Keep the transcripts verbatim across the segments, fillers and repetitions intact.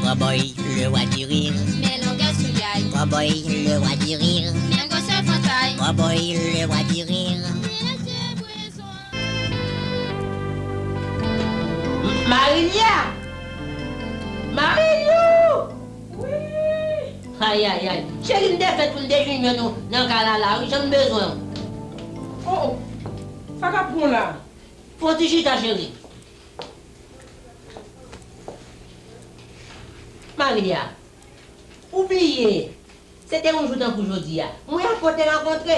Cowboy, le roi du rire. Mets longueur sous l'ail. Cowboy, le roi du rire. Mets grosse éventail. Cowboy, le roi du rire. Marilia! Marilou! Wi! Ay, ay, ay. Cheri, m te fèt pou m te vin jwenn ou nan kay la la, wi, jan m bezwen w. Oh, oh. Sa k ap pran w la? Fè yon ti chita, cheri. Maria, ou bliye, se te yon jou tankou jodi a. Mwen ak ou te rankontre.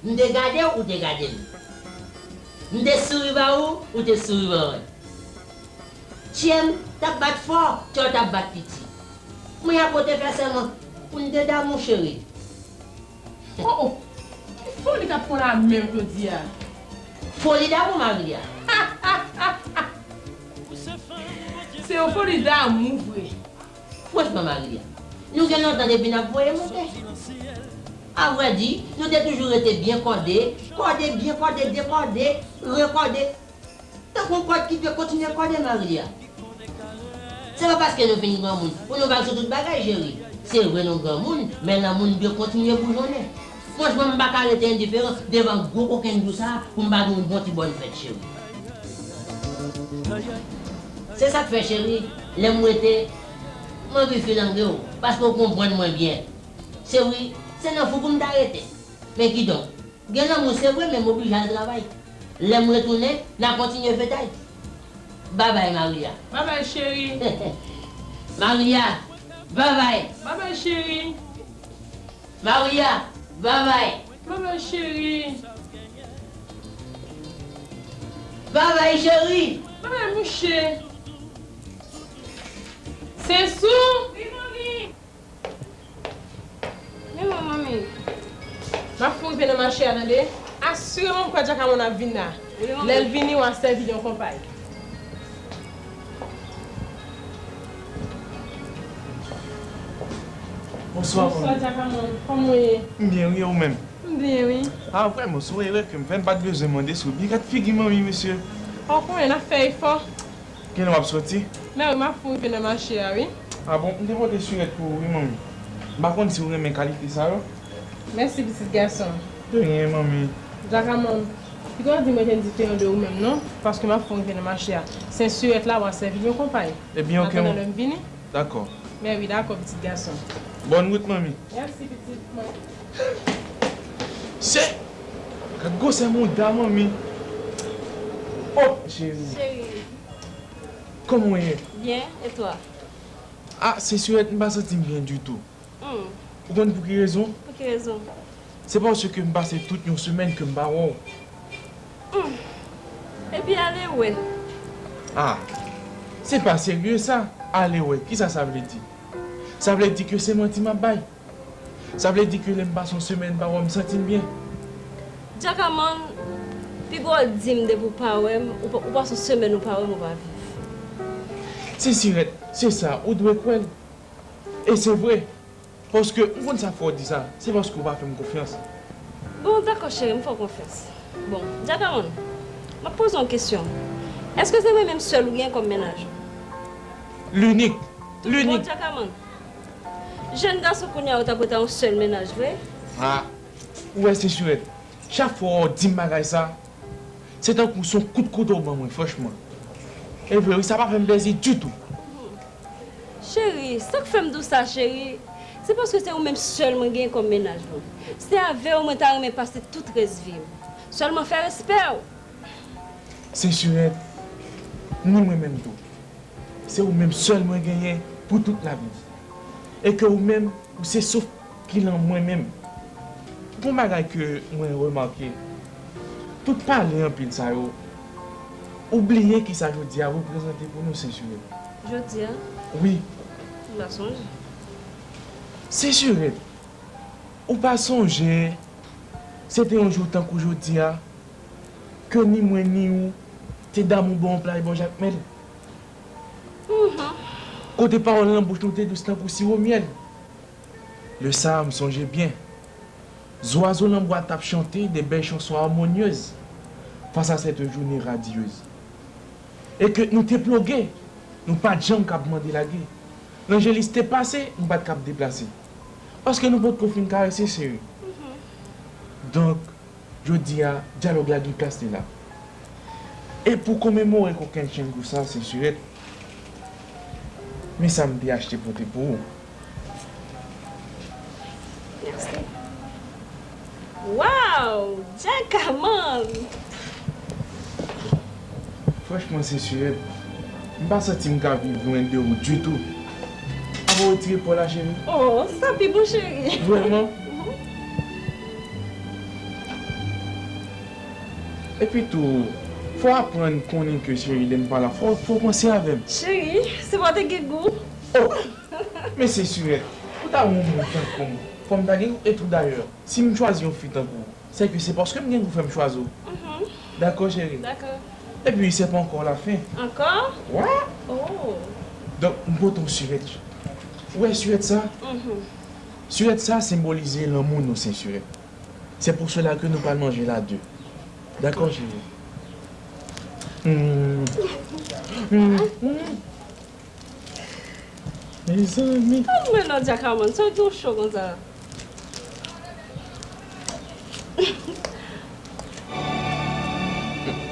M te gade w, ou te gade m. M te souri ba ou, ou te souri ba mwen. Kè m t ap bat fò, kè w t ap bat piti. Mwen ak ou te fè sèman pou n te damou, cheri. Oh, oh! Ki foli k ap pran w la menm jodi a? Foli damou, Maria. Se yon foli damou vre. Franchman, Maria, nou gen lontan depi n ap voye monte. Avrèdi, nou te toujou rete byen kòde, kòde, byen kòde, dekòde, rekòde. Tankou yon kòd ki dwe kontinye kòde, Maria. Se pa paske nou vin granmoun pou nou bal sou tout bagay, cheri. Se vre nou granmoun, men lanmou n dwe kontinye boujonnen. Franchman, m pa ka rete endiferan devan gwo kokenn dou sa a pou m pa di w bon ti bòn fèt, cheri. Se sa k fè, cheri, lè m rete, m anvi filange w, paske w konprann mwen byen. Cheri, se nan fou pou m ta rete. Men kidonk, gen lanmou se vre, men m oblije al travay. Lè m retounen, n a kontinye fetay. Babay, Maria. Babay, cheri. Maria, babay. Babay, cheri. Maria, babay. Babay, cheri. Babay, cheri. Babay, mouche. Sensou. Wi, manmi. Men mwen, manmi. M ap fou rive nan mache a, tande. Asireman m kwè Djakamòn ap vin la. Wi, manmi. Lè l vini, w a sèvi l yon konpay. Bonswa, manmi. Bonswa, Djakamòn. Kòman w ye? M byen, wi, e ou menm? M byen, wi. A, vrèman, se yon erè ke m fè, m pa t bezwen mande si w byen. Gad figi manmi, mesye. Ou konnen, n ap fè efò. Kilè w ap soti? Mè wi, m ap fou rive nan mache a, wi. A bon, m te pote sirèt pou ou, wi, manmi. M pa konn si w renmen kalite sa yo. Mèsi, pitit gason. De rien, manmi. Djakamòn, pito w di mwen te endiferan de ou menm, non, paske m ap fou rive nan mache a. Sen sirèt la, w a sèvi m yon konpay. Ebyen, oke, manmi. An atandan lè m vini. Dakò. Mè wi, dakò, pitit gason. Bòn wout, manmi. Mèsi, pitit mwen. Se, gad gwosè mouda, manmi. Oh, cheri. Cheri. Kòman w ye? Byen, e twa? A, se sirèt, m pa santi m byen ditou. Hmm. Ou konn pou ki rezon? Pou ki rezon? Se paske m pase tout yon semèn ke m pa wè w. Hmm. Epi ale wè. A, se pa serye sa, ale wè. Kisa sa vle di? Sa vle di ke se manti m ap bay. Sa vle di ke lè m pase yon semèn pa wè w, m santi m byen. Djakamòn, piga w di m depi w pa wè m, ou pa, ou pase yon semèn ou pa wè m, ou pa viv. Se sirèt, se sa, ou dwe kwè l. E se vre. Paske m konn sa k fè w di sa, se paske w pa fè m konfyans. Bon, dakò, cheri, m fè w konfyans. Bon, Djakamòn, m ap poze w yon kesyon. Èske se mwen menm sèl ou gen kòm mennaj ou? Linik. Linik. Bon, Djakamòn, jèn gason kounye a yo t ap rete a yon sèl mennaj vre? A, ou wè, se sirèt. Chak fwa w di m bagay sa, se tankou se yon kout kouto w ban mwen, franchman. E vre, wi, sa pa fè m plezi ditou. Cheri, sa k fè m di w sa, cheri? Se paske se ou menm sèl mwen genyen kòm mennaj mwen. Se avè w mwen ta renmen pase tout rès vi m. Sèlman fè respè w. Se sirèt, ni mwen menm tou. Se ou menm sèl mwen genyen pou tout lavi m. E ke ou menm, ou se souf ki lan mwen menm. Gon bagay ke mwen remake, tout pale anpil sa yo, ou bliye kisa jodi a reprezante pou nou, se sirèt. Jodi a? Wi. M pa sonje. Se sirèt. Ou pa sonje, se te yon jou tankou jodi a, ke ni mwen ni ou te damou bò yon play bò Jakmèl. Mhm. Kote pawòl nan bouch nou te dous tankou siwo myèl. Lè sa a, m sonje byen. Zwazo nan bwa t ap chante de bèl chanson amonyez fas a sèt jounen radyez. E ke nou te ploge, nou pa t janm kab mande lage. Lanjelis te pase, m pa t kab deplase. Paske nou potko fin karese, cheri. Donk, jodi a, dyalòg la gen plas li la. E pou komemore kokennchenn kou sa, Sensurèt, men sa m te achte pote pou ou. Mèsi. Waw! Djakaman! Franchman, Sensurèt, m pa santi m ka viv lwen de ou ditou. Avan w retire pa w la, cheri. Oh, sa pi bon, cheri. Vrèman? Epi tou, fò w aprann konnen ke, cheri, lè m pa la, fò, fò w panse avè m. Cheri, se pa w te gen gou. Oh! Men Sensurèt, pou ta yon moun tankou m, fò m ta gen gou. E tou dayè, si m chwazi yon fi tankou w, se ke se paske m gen gou fè m chwazi w. Dakò, cheri? Dakò. Epi, se pa ankò lafen. Ankò? Wè. Oh. Donk, m pote yon surèt. Ou wè surèt sa? Surèt sa senbolize lanmou nou, Sensurèt. C'est pour cela que nou pral manje la de. Dakò, cheri? Mm. Mm. Mm. Mezanmi. Tande mwen non, Djakaman, sa w gen w cho konsa?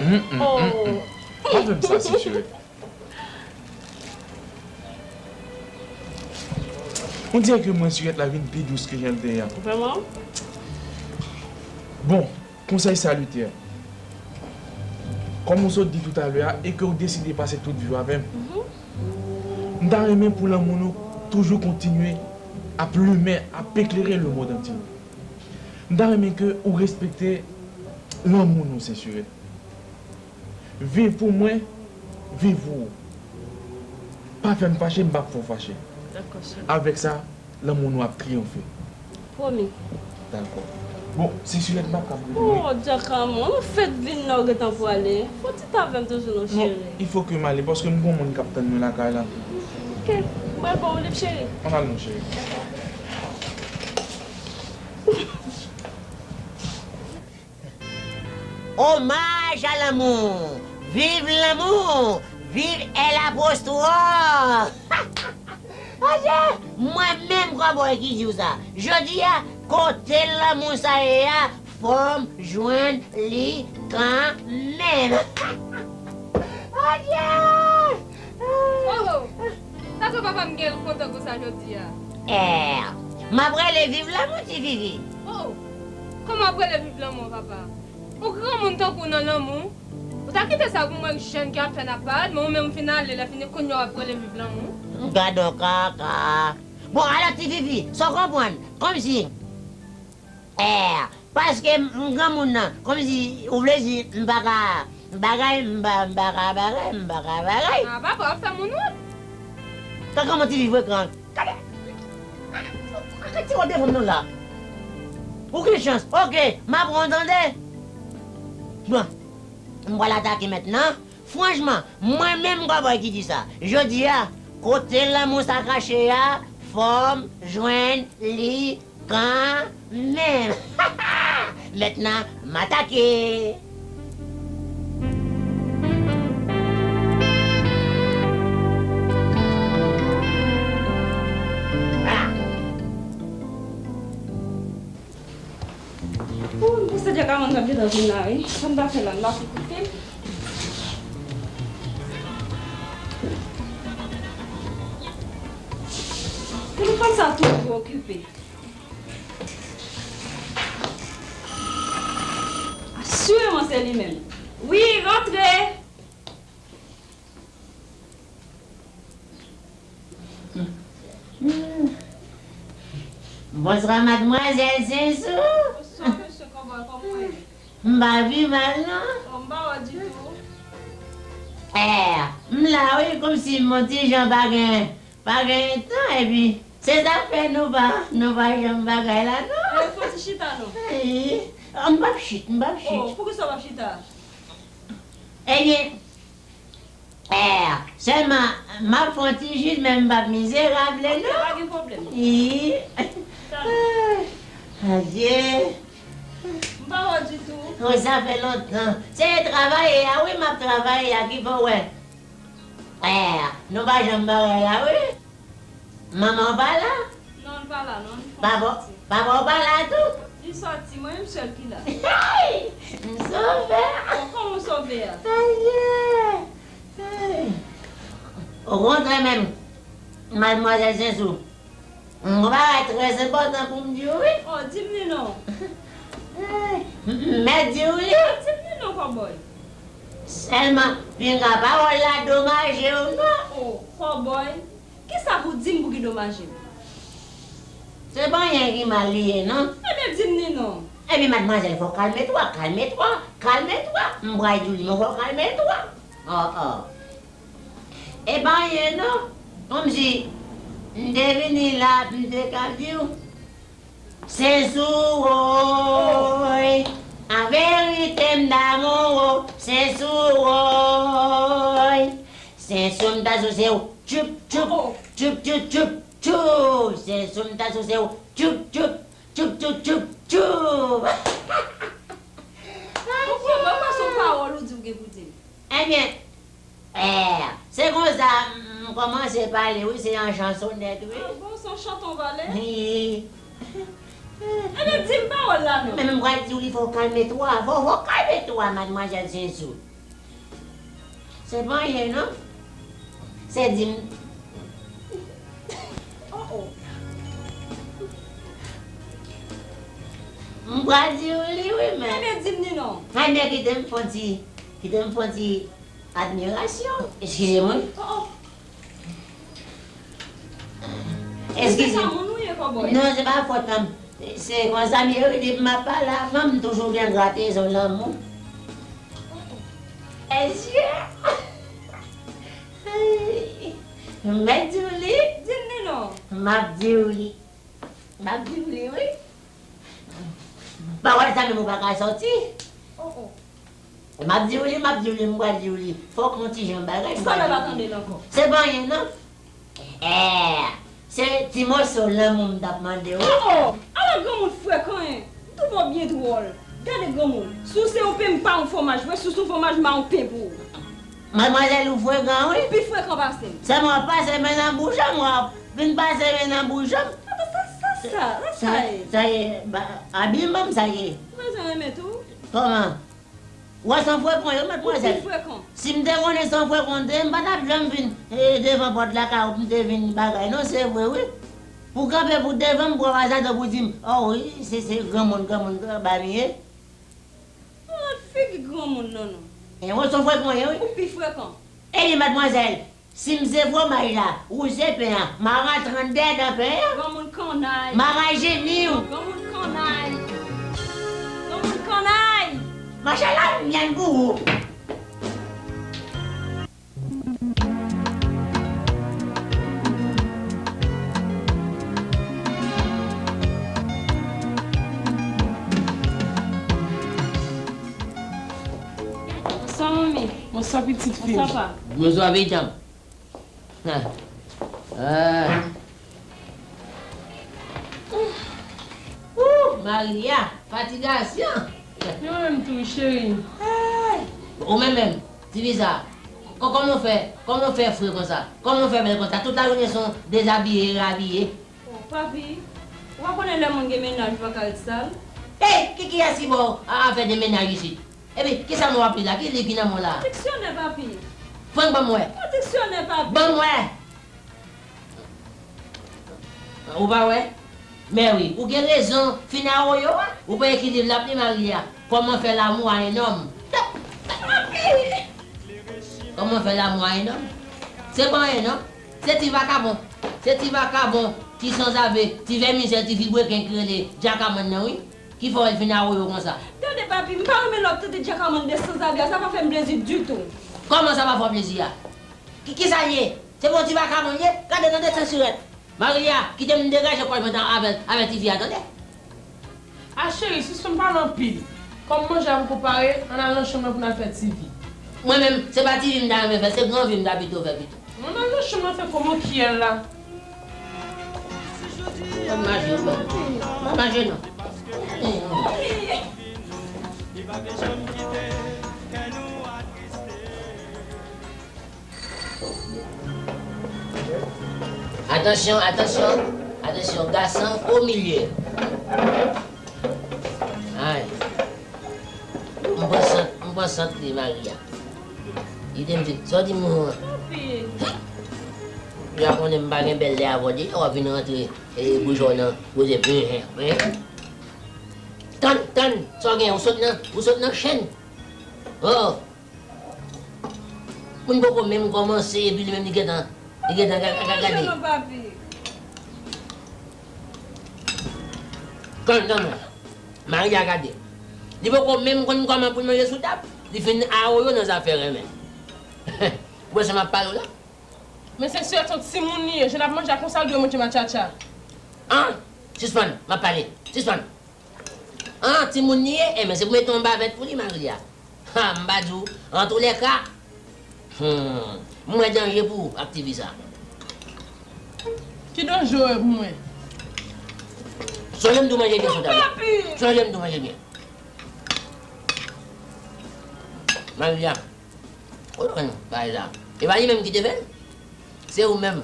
Mm, mm, mm, mm. Pa fè m sa, Sensurèt. On dirè ke mwen, surèt la vin pi dous ke jan l te ye a. Vrèman? Bon, konsèy salitè. Kòm ou sot di toutalè a, e ke ou deside pase tout vi w avè m, m ta renmen pou lanmou nou toujou kontinye ap limen, ap eklere lemonn antye. M ta renmen ke ou respekte lanmou nou, Sensurèt. Viv pou mwen, viv pou ou. Pa fè m fache, m p ap fè w fache. Dakò, cheri. Avèk sa, lanmou nou ap triyonfe. Pwomi. Dakò. Bon, Sensurèt, m p ap ka rete. Oh, Djakaman, nou fèk vin la, w gentan pwale. Fò w ti t avè m toujou non, cheri. Non, il faut que m ale, paske m gen yon moun k ap tann mwen lakay la. Ok, m pral ba w liv, cheri. Ann al non, cheri. Omaj a lanmou! Viv lanmou! Viv L apostwòf! Adje! Mwen menm kòbòy ki di w sa. Jodi a, kote lanmou sa ye a, fò m jwenn li kanmenm. Adje! Oh, oh. Sa fè papa m gen l kontan konsa jodi a? Eh, m ap rele viv lanmou, ti Vivi. Oh, kòman w ap rele viv lanmou, papa? Yon granmoun tankou w nan lanmou. Ou ta kite sa pou mwen, jèn ki ap fè n ap parèt, men ou menm ou fin ale, lè fini kounye a w ap rele viv lanmou. Gad on kaka. Bon, alò, ti Vivi, sa w konprann? Kòmsi Eh, paske m, m granmoun nan, kòmsi ou vle di m pa ka bagay, m pa, m pa ka bagay, m pa ka bagay. Ah, papa, w ap fè moun wont. Kaka manti li vre, gran. Gade, gade ti wòb devan m nan la. Ou gen chans. Ok, m ap pran w tande. Bon, m pral atake mentnan. Franchman, mwen menm kòbòy ki di sa, jodi a, kote lanmou sa kache a, fò m jwenn li kanmenm. Mentnan, m atake. Ou, m panse Djakaman t ap gentan vin la, wi. Sa m ta fè la, m pa pou koute l. Telefòn sa toujou okipe. Asireman se li menm. Wi, rantre. Bonswa, madmwazèl Sensou. Bonswa, mesye Kòbòy, kòman w ye? M pa pi mal, non. Oh, m pa wè w ditou. Eh, m la, wi, kòmsi m on ti jan pa gen, pa gen tan, epi se sa k fè nou pa, nou pa janm bagay la, non. Eh, fò w ti chita, non. Wi. Ah, m p ap chit, m p ap chit. Oh, poukisa w p ap chita? Ebyen, Eh, sèlman, m ap fè yon ti jis, men m p ap mizerab, non. Ok, pa gen pwoblèm. Wi. Talè. Adye. M pa wè w ditou. Oh, sa fè lontan. Se travay a, wi, m ap travay a, ki fè w wè. Eh, nou pa janm bagay la, wi. Manman w pa la? Non, l pa la, non. Li fè yon soti. Papa, papa w pa la tou? Li soti, mwen menm sèl ki la. Hey! M sove! Bon, kòman w sove a? Aye! Hey! Okontrè menm, madmwazèl Sensou, m gen yon bagay trè enpòtan pou m di w, wi. Oh, di m li non. Hey! M, m mèt di w li. Oh, di m li non, kòbòy. Sèlman, pinga pawòl la domaje w, non. Oh, kòbòy. Kisa pou w di m pou ki domaje m? Se pa anyen ki mal li ye, non. Ebyen, di m ni non. Ebyen, madmwazèl, fò w kalme twa, kalme twa, kalme twa. M pral di w li, men fò w kalme twa. Oh, oh. E pa anyen, non. Kòmsi, m te vini la, m te ka di w. Sensou woy, an verite m damou w, Sensou woy. Sensou m ta souse w, tchoup, tchoup, tchoup, tchoup, tchoup, tchoup. Sensou m ta souse w, tchoup, tchoup, tchoup, tchoup, tchoup, tchoup. Bon, bon, bon, se yon pawòl ou di w gen pou di m. Ebyen, Eh, se konsa m kòmanse pale, wi, se yon chansonèt, wi. Ah bon, se yon chanton valè? Wi. Ebyen, di m pawòl la, non. Men m pral di w li, fò w kalme twa, fò, fò w kalme twa, madmwazèl Sensou. Se pa anyen, non. Se di m. Oh, oh. M pral di w li, wi, men. Ebyen, di m ni non. Ebyen, kite m fon ti, kite m fon ti Admirasyon. Eskize mwen. Oh, oh. Eskize. Se sa moun ou ye, kòbòy? Non, se pa fòt mwen. Se konsa m ye, wi, depi m ap pale avè w, m toujou gen gratezon lanmou. Oh, oh. Mesye. M mèt di w li. Di m li non. M ap di w li. M ap di w li, wi. Pawòl sa menm ou pa ka sòti. Oh, oh. M ap di w li, m ap di w li, m pral di w li. Fòk yon ti jan bagay, m pral di w li. Sa mwen pa tande l ankò. Se pa anyen, non. Eh, se ti moso lanmou m t ap mande w. Oh, oh! Ala granmoun frekan, en! M twouve w byen dwòl. Gade granmoun, si w se yon pen, m pa yon fwomaj vre, si w se yon fwomaj, m pa yon pen pou ou. Madmwazèl, ou frekan, wi. Ou pi frekan pase m. Sèlman w ap pase men nan bouch an, w ap vin pase men nan bouch an. Sa, sa, sa, sa, sa ye? Sa ye, ba, abiman m sa ye. Ou bezwen renmen tou? Kòman? Ou wè se yon frekan, wi, madmwazèl. Ou pi frekan. Si m te konnen se yon frekan w te ye, m pa t ap janm vin, eh, devan pòt lakay ou pou m te vin bagay, non, se vre, wi. Pou kanpe pou devan m, pou w ap azadan pou di m, oh, wi, se, se granmoun, granmoun, granmoun ba m ye. Ou wè figi granmoun nan, non. E, ou se yon frekan w ye, wi. Ou pi frekan. Ebyen, madmwazèl, si m se fwomaj la, ou se pen an, m a rantre anndan pen an. Granmoun kannay. M a rajeuni w. Granmoun kannay. Granmoun kannay. Machala, m yèn pou ou. Bonswa, manmi. Bonswa, pitit fi m. Bonswa, pa. Bonswa, pitit m. Ah. Ah. Ooh, Maria, fatigasyon. Mwen menm tou, wi, cheri. Ay. Ou menm menm, ti fi sa, kò-, kòman w fè, kòman w fè fre konsa? Kòman w fè bèl konsa? Tout lajounen se yon dezabiye, rabiye. Oh, papi, ou pa konnen lè moun gen mennaj, li pa ka ret sal? Ey, ki, kiyès ki ba w a, afè de mennaj isit? Epi, kisa m w ap li la? Ki liv ki nan men w la? Diksyonè, papi. Frank, ban m wè. Yon diksyonè, papi. Ban m wè. Ou pa wè? Mè wi, ou gen rezon, fin awoyo a. Ou pa ekilibre l ap li Maria. Comment faire l'amour à un homme. Papi! Comment faire l'amour à un homme? Se pa anyen non. Se ti vakabon. Se ti vakabon, ti sanzave, ti vèmizèl, ti vilbrekin ki rele Djakamann nan wi. Ki fè w vin awoyo konsa. Tande papi, m pa renmen lè w ap trete Djakamann de sanzave a, sa pa fè m plezi ditou. Kòman sa pa fè w plezi a? Ki, kisa l ye? Se pa yon ti vakabon l ye? Gade nan de sansurèt. Maria, kite m degaje kò mwen avè, avè ti fi a, tande? A cheri, sispann pale anpil. Kòm manje a poko pare, ann al nan chanm nan pou n al fè ti vi. Mwen menm, se pa ti vi m ta renmen fè, se gran vi m ta pito fè pito. Mwen al nan chanm nan fè kòman kiyè la. Mwen manje, mwen manje non. Li pa vle janm kite kè nou atriste. Ata, Atansyon, atansyon, atansyon, gason o milye. Ay. M pran sant, m pran sant li, Maria. Li te m di, sa w di m an? Papi. Ou ja konnen m pa gen bèl lè avè w, deja w ap vin rantre, e, bouch w nan koze, hen, hen. Tann, tann, sa w gen, ou sot nan, ou sot nan chèn. Oh. Moun poko menm kòmanse, epi li menm li gentan, li gentan ga-, ga-, gade. Tann, tann, Maria gade. Li poko menm konn kòman pou l manje sou tab. Li fin awoyo nan zafè renmen. Ou wè sa m ap pale w la? Men se sèten, timoun li ye, jan l ap manje a konsa l dwe manje matchatcha. An! Sispann, m ap pale. Sispann. An, timoun li ye? Enben, se pou mete yon bavèt pou li, Maria. Ha, m pa di w. Antoulèka, hmm, m wè danje pou ou ak tifi sa. Ki danje w wè pou mwen? Sonje m di w manje byen sou tab la. Papi! Sonje m di w manje byen. Maria. Ou konn bagay sa. E pa li menm ki te fè l? Se ou menm.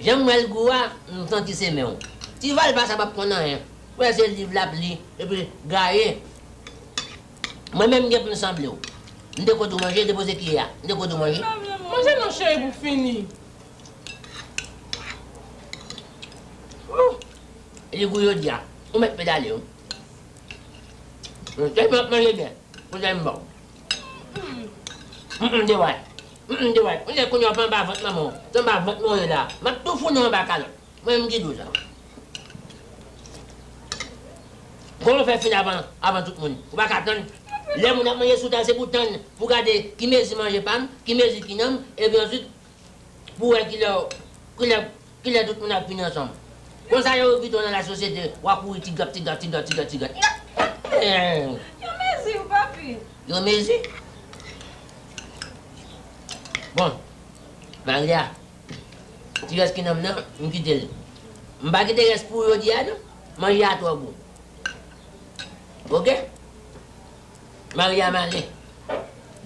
Jan m wè l gou a, m santi se men w. Ti Valpa sa p ap konn anyen. Ou wè se liv l ap li, epi gaye. Mwen menm m gen pou m sanble w. M te kote w manje, depoze kiyè a. M te kote w manje. Manje non cheri pou fini. Ou, li gou jodi a. Ou mèt pedale wi. Ou tèlman ap manje byen. Kote m ba w? Mm, mm, de way. Mm, mm, de way. Kounye a, kounye a, w pa anba vant manman w. Se anba vant mwen w ye la. M ap tou founen w anba kalòt. Mwen menm ki di w sa. Kòman w fè fin avan, avan tout moun? Ou pa ka tann? Lè moun ap manje sou tab, se pou tann, pou gade ki mezi manje pa m, ki mezi ki nan m, epi answit, pou wè kilè, kilè, kilè tout moun ap vin ansanm. Konsa yo envite w nan lasosyete, w a kouri ti granp, ti granp, ti granp, ti granp, ti granp. Yo mezi w, papi. Yo mezi? Bon, Maria, ti rès ki nan m nan, m kite l. M pa kite rès pou ou jodi a, non. Manje a twò gou. Oke? Maria, m ale.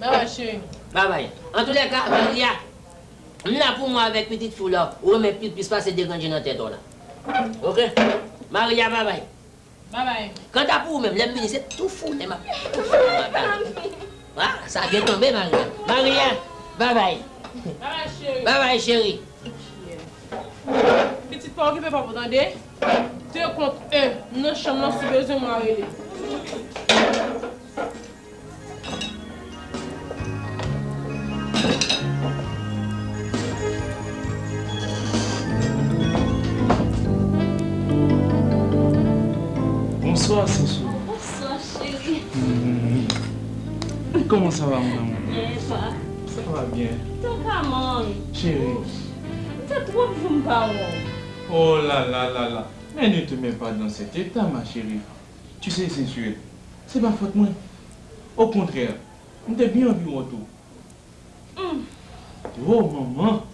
Babay, cheri. Babay. Antoulèka, Maria, m la pou mwen avèk pitit fi w la. Ou renmen l plis pase degranje nan tèt ou la. Oke? Maria, babay. Babay. Kanta pou ou menm, lè m vini, se tou founen m ap tou founen m ap ale. Ah, sa gen tonbe, Maria. Maria, babay. Babay, cheri. Babay, cheri. Pitit pa okipe papa w tande. De kont e, m nan chanm nan, si w bezwen mwen rele. Bonswa, Sensou. Bonswa, cheri. Hmm. Kòman sa va, mon amour? Byen, e pa? Sa va byen. Tan ka manm. Cheri. Ou fè twòp jou m pa wè w. Oh là là là là. Mais ne te mets pas dans cet état, ma chérie. Tu sais, Sensurette, se pa fòt mwen. Okontrè, m te byen anvi wè w tou. Mm. Oh, manman!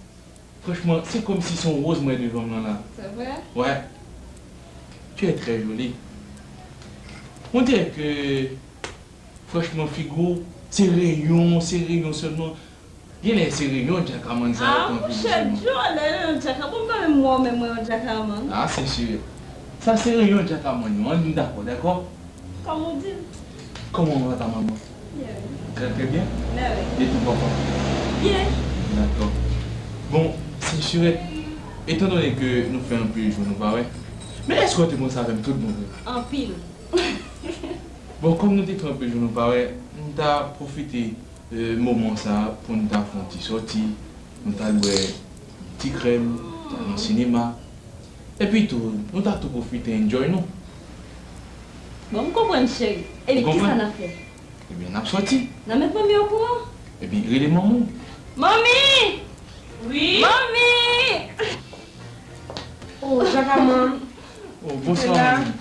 Franchman, se kòmsi se yon woz m wè devan m nan la. C'est vrai? Ouais. Tu es très jolie. On dirait que, franchman, figi w, se reyon, se reyon sèlman. Genlè se reyon djakamann sa yo pran pou li sèlman. Ah, monchè, Djo, lè reyon djakamann, m pa menm wè w menm wè yon djakamann. Ah, se sirye. Sa se reyon djakamann yo, ann dakò, dakò? Comme on dit. Comment va ta maman? Bien. Très, très bien? Ben oui. Et ton papa? Bien. D'accord. Bon, Sensurette, étant donné que nou fè anpil jou nou pa wè, men èske w te panse avè m tout bon vre? Anpil. Bon, kòm nou te fè anpil jou nou pa wè, m ta pwofite e, moman sa a pou n ta fè yon ti sòti, nou t al bwè yon ti krèm, t al nan sinema. Epi tou, nou ta tou pwofite enjoy nou. Bon, m konprann, cheri. Epi kisa n ap fè? Ebyen, n ap sòti. N a met manmi okouran? Epi, rele manman w. Manmi! Wi? Manmi! Oh, Jakaman. Oh, bonswa, manmi.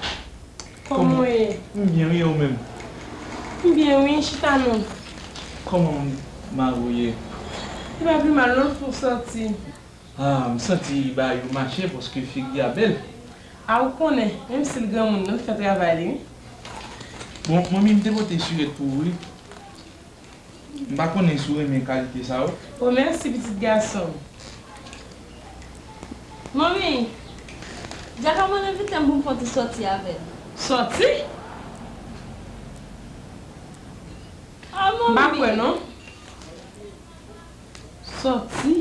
Kòman w ye? M byen wi, e ou menm? M byen wi, chita non. Kòman mari w ye? Li pa pi mal non, l fon sòti. Ah, m santi bagay yo mache paske figi a bèl. A ou konnen, menm si l granmoun, non, l fè travay li wi. Bon, manmi, m te pote sirèt pou ou wi. M pa konnen si w renmen kalite sa yo. O, mèsi, pitit gason m. Manmi, Djaka mwen envite m pou m fè yon ti sòti avè l. Sòti? Ah, manmi. M pa kwè non. Sòti?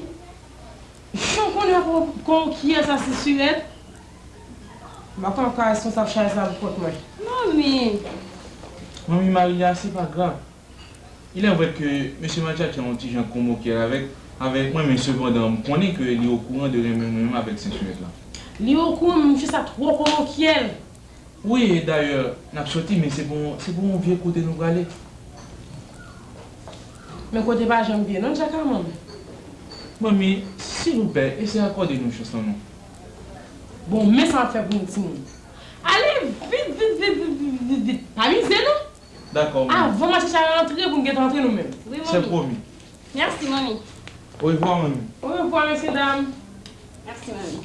Jan w konnen w ap kon kiyès a se sirèt? M pa kwè m ap ka responsab chay sa pou kont mwen. Manmi. Manmi Maria, se pa grav. Il est vrai que mesye Matchatcha yon ti jan konmokyèl avèk, avèk mwen, men sepandan, m konnen ke li okouran de renmen mwen menm avèk Sensirèt la. Li okouran, men mesye sa twò konmokyèl. Wi, e dayè, n ap sòti, men se pou, se pou yon vye kote nou prale. Men kote pa janm vye non, Djaka, manmi. Manmi, silvouplè, eseye akòde nou chans lan non. Bon, men sa m ap fè pou nou, timoun. Ale vit, vit, vit, vit, vit, vit, vit. Pa mize non. Dakò, manmi. Avan Matchatcha rantre, pou n gentan antre nou menm. Wi, manmi. Se pwomi. Mèsi, manmi. Orevwa, manmi. Orevwa, mesye dam. Mèsi, manmi.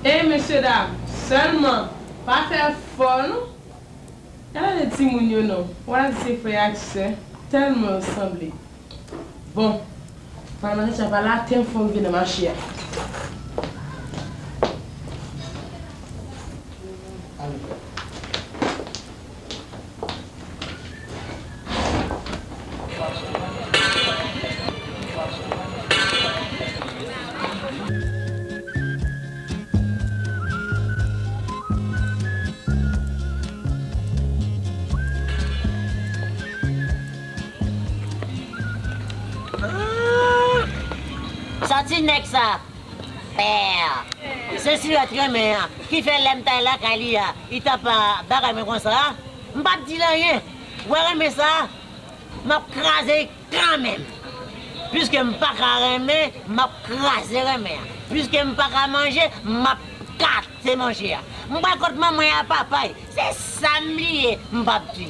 E, mesye dam, sèlman, pa fè fò, non. Gade de timoun yo, non. W a di se frè ak sè. Tèlman yo sanble. Bon, fò Matchatcha pa la, tè m fò rive nan mache a. Sòti nèg sa. Pè. Se sirèt renmen an ki fè lè m t al lakay li a, li t ap bagay mwen konsa. M p ap di l anyen. Ou wè renmen sa? M ap kraze kanmenm. Piske m pa ka renmen, m ap kraze renmen an. Piske m pa ka manje, m ap kase manje a. M pral kot manman y a papay. Se sa m bliye, m p ap di.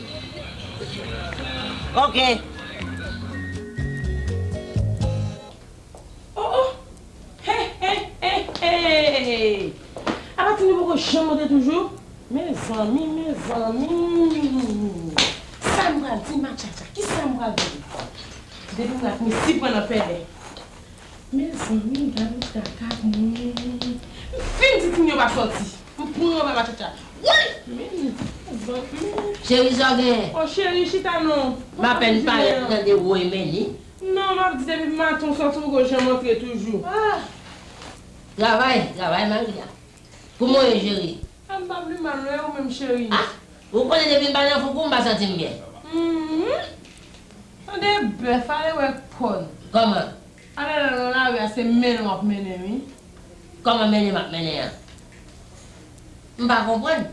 Oke. Oh, oh! Hey, hey, hey, hey! Apa timoun poko janm monte toujou? Mezanmi, mezanmi! Sa m pral di Matchatcha? Kisa m pral di? Depi m la fini si pran nan pèlen. Mezanmi, gade kaka mwen. M fin di timoun yo pa sòti. M pran anba Matchatcha. Woy! Men, mezanmi. Cheri, sa w genyen? Oh, cheri, chita non. M apèn parèt tande woy men li. Non, m ap di depi maten w sòti ou poko janm antre toujou. Ah! Travay, travay, Maria. Kouman w ye, cheri? Ah, m pa pi mal, non, e ou menm, cheri? Ah! Ou konnen depi m pa nan foukou, m pa santi m byen. Mhm. Tande bèf, ale wè kòn. Kòman? Ale la nan lari a, se mennen w ap mennen, wi. Kòman mennen m ap mennen an? M pa konprann.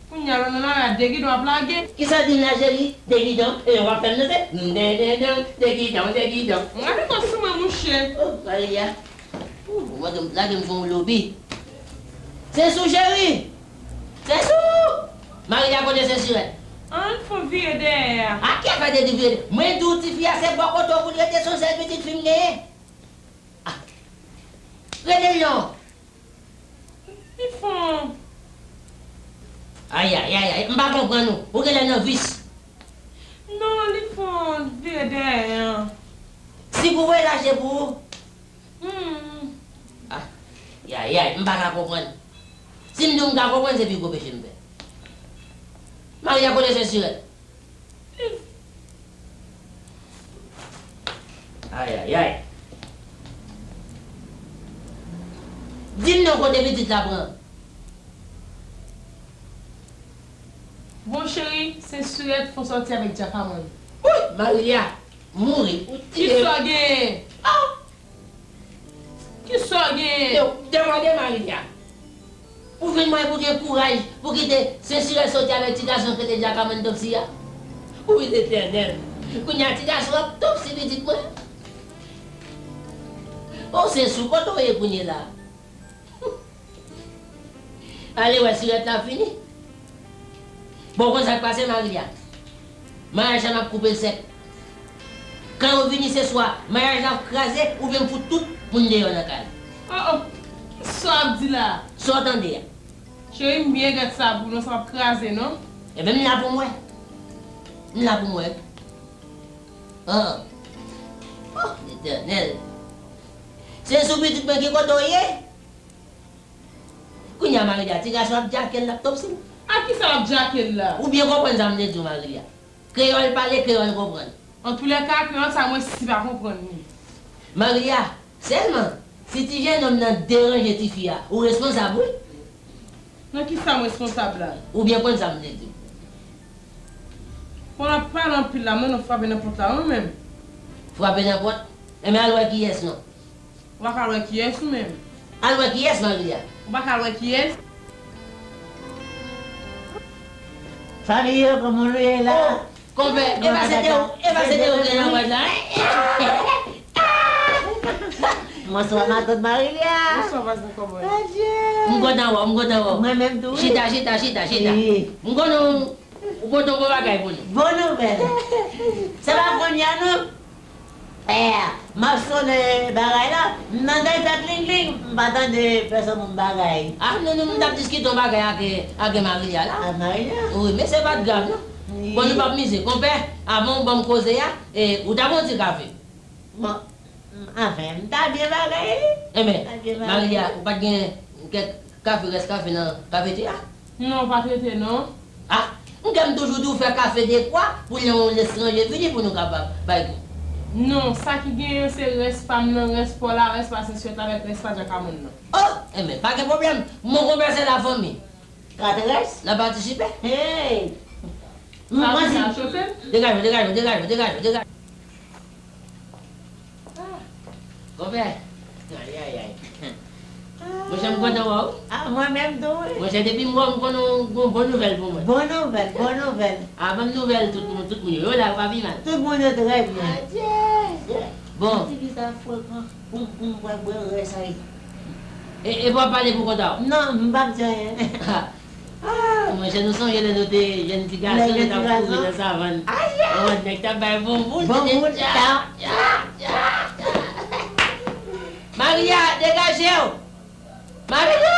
Kounye a, lè w nan lari a, de gidon w ap lage. Kisa w di m la, cheri? De gidon? E w ap fè m danse? De, de, de, de gidon, de gidon. Gade kò sou mwen, mouche. Oh, Maria. Ou mande m, lage m fè yon lobi. Sensou, cheri! Sensou! Maria, kote Sensirèt? Ann fè yon vire dèyè a. A ki afè de vire? Mwen di w tifi a se bò kote w pou l rete, se yon sèl pitit fi m genyen. Ah. Rele l non. Li fon. Ay, ay, ay, ay, m pa konprann ou. Ou genlè nan vis. Non, li fon vire dèyè an. Si pou voye lache pou ou? Hmm. Ah, yay, yay, m pa ka konprann. Si m di w m ka konprann, se pi gwo peche m fè. Maria, kote Sensirèt? Ayayay. Di m non kote pitit la pran. Bon, cheri, Sensirèt fon sòti avèk Djaka mwen. Woy, Maria, mouri. Ou tiye. Kisa w genyen? Ah! Kisa w genyen? Yo, demande Maria. Ou vin mwen pou gen kouraj pou kite Sensirèt soti avèk ti gason k rele Djaka Mantopsi a? Wi, Letènèl. Kounye a ti gason ap topsi pitit mwen. O Sensou, kote w ye kounye la? Ale wè sirèt la fini. Bon, konn sa k pase, Maria? Maryaj la m ap koupe l sèk. Kan yo vini se swa maryaj la ap kraze oubyen m fout tout moun deyò nan kay. Oh, oh! Kisa w ap di la? Sa w tande a? Cheri, m byen gad sa pou nou, sa p ap kraze non. Ebyen, m la pou m wè. M la pou m wè. An. Oh, Letènèl. Se sou pitit mwen ki kote w ye? Kounye a, Marilia, ti gason ap djake l, l ap tòpsi m. A kisa l ap djake l la? Ou byen konprann sa m vle di w, Marilia. Kreyòl pale, kreyòl konprann. Antoulèka, kreyòl sa mwen si pa konprann li. Marilia, sèlman, si ti jennonm nan deranje tifi a, ou responsab, wi. Nan kisa m responsab la? Ou byen konn sa m vle di w. Bon, l ap pale anpil la, mwen nan frape nan pòt la, wi, menm. Frape nan pòt? Enben, al wè kiyès non. Ou pa ka al wè kiyès ou menm? Al wè kiyès, Marilia? Ou pa ka al wè kiyès? Fanmi yo, kòman nou ye la? Oh, konpè, e pa se te ou, e pa se te ou ki nan wad la? Bonswa, matant Marilia. Bonswa, vwazen kòbòy. Adye. M kontan wè w, m kontan wè w. Mwen menm tou, wi. Chita, chita, chita, chita. Wi. M konnen w Ou pote yon bon bagay pou nou. Bon nouvèl. Se pa kounye a non. Eh, m ap sonnen bagay la, m tande l fè kling kling, m pa tande pèsonn moun bagay. Ah, nou, nou, m t ap diskite yon bagay ak, ak Marilia la. Ak Marilia? Wi, men se pa t grav non. Wi. Bon, nou p ap mize. Konpè, avan w ban m koze a, e, ou ta pran yon ti kafe. Bon, anfen, m ta byen bagay, wi. Enben, Marilia, ou pa t gen kèk kafe, rès kafe nan kafeterya? Non, pa t rete, non. Ah, m kwè m toujou di w fè kafe dekwa pou lè yon etranje vini pou nou kapab bay gout. Non, sa ki genyen se rès pa m nan, rès pa w la, rès pa senswèt la, avèk rès pa djakamann nan. Oh, enben, pa gen pwoblèm. Mon konpè se lafanmi. Katrès? N ap patisipe. Hey! Sa vin al chofe? Degaj ou, degaj ou, degaj ou, degaj ou, degaj ou. Ah, konpè. Ayayay. Monchè, m kontan wè w. Ah, mwen menm tou, wi. Monchè, depi m wè w, m konnen w gon bon nouvèl pou mwen. Bon nouvèl, bon nouvèl. Ah, ban m nouvèl tout moun, tout moun yo. Yo la, yo pa pi mal. Tout moun yo trè byen. Adye! Bon. Ti fi sa frekan. Pou m, pou m kwè bwè rès a. E, e w ap pale pou kont a w? Non, m p ap di anyen. Ah, monchè, nou sonje lè nou te jèn ti gason, nou t ap kouri nan savann. Anvan nèg t ap bay bonboul, se te tcha, tcha, tcha, tcha. Maria, degaje w! Maria!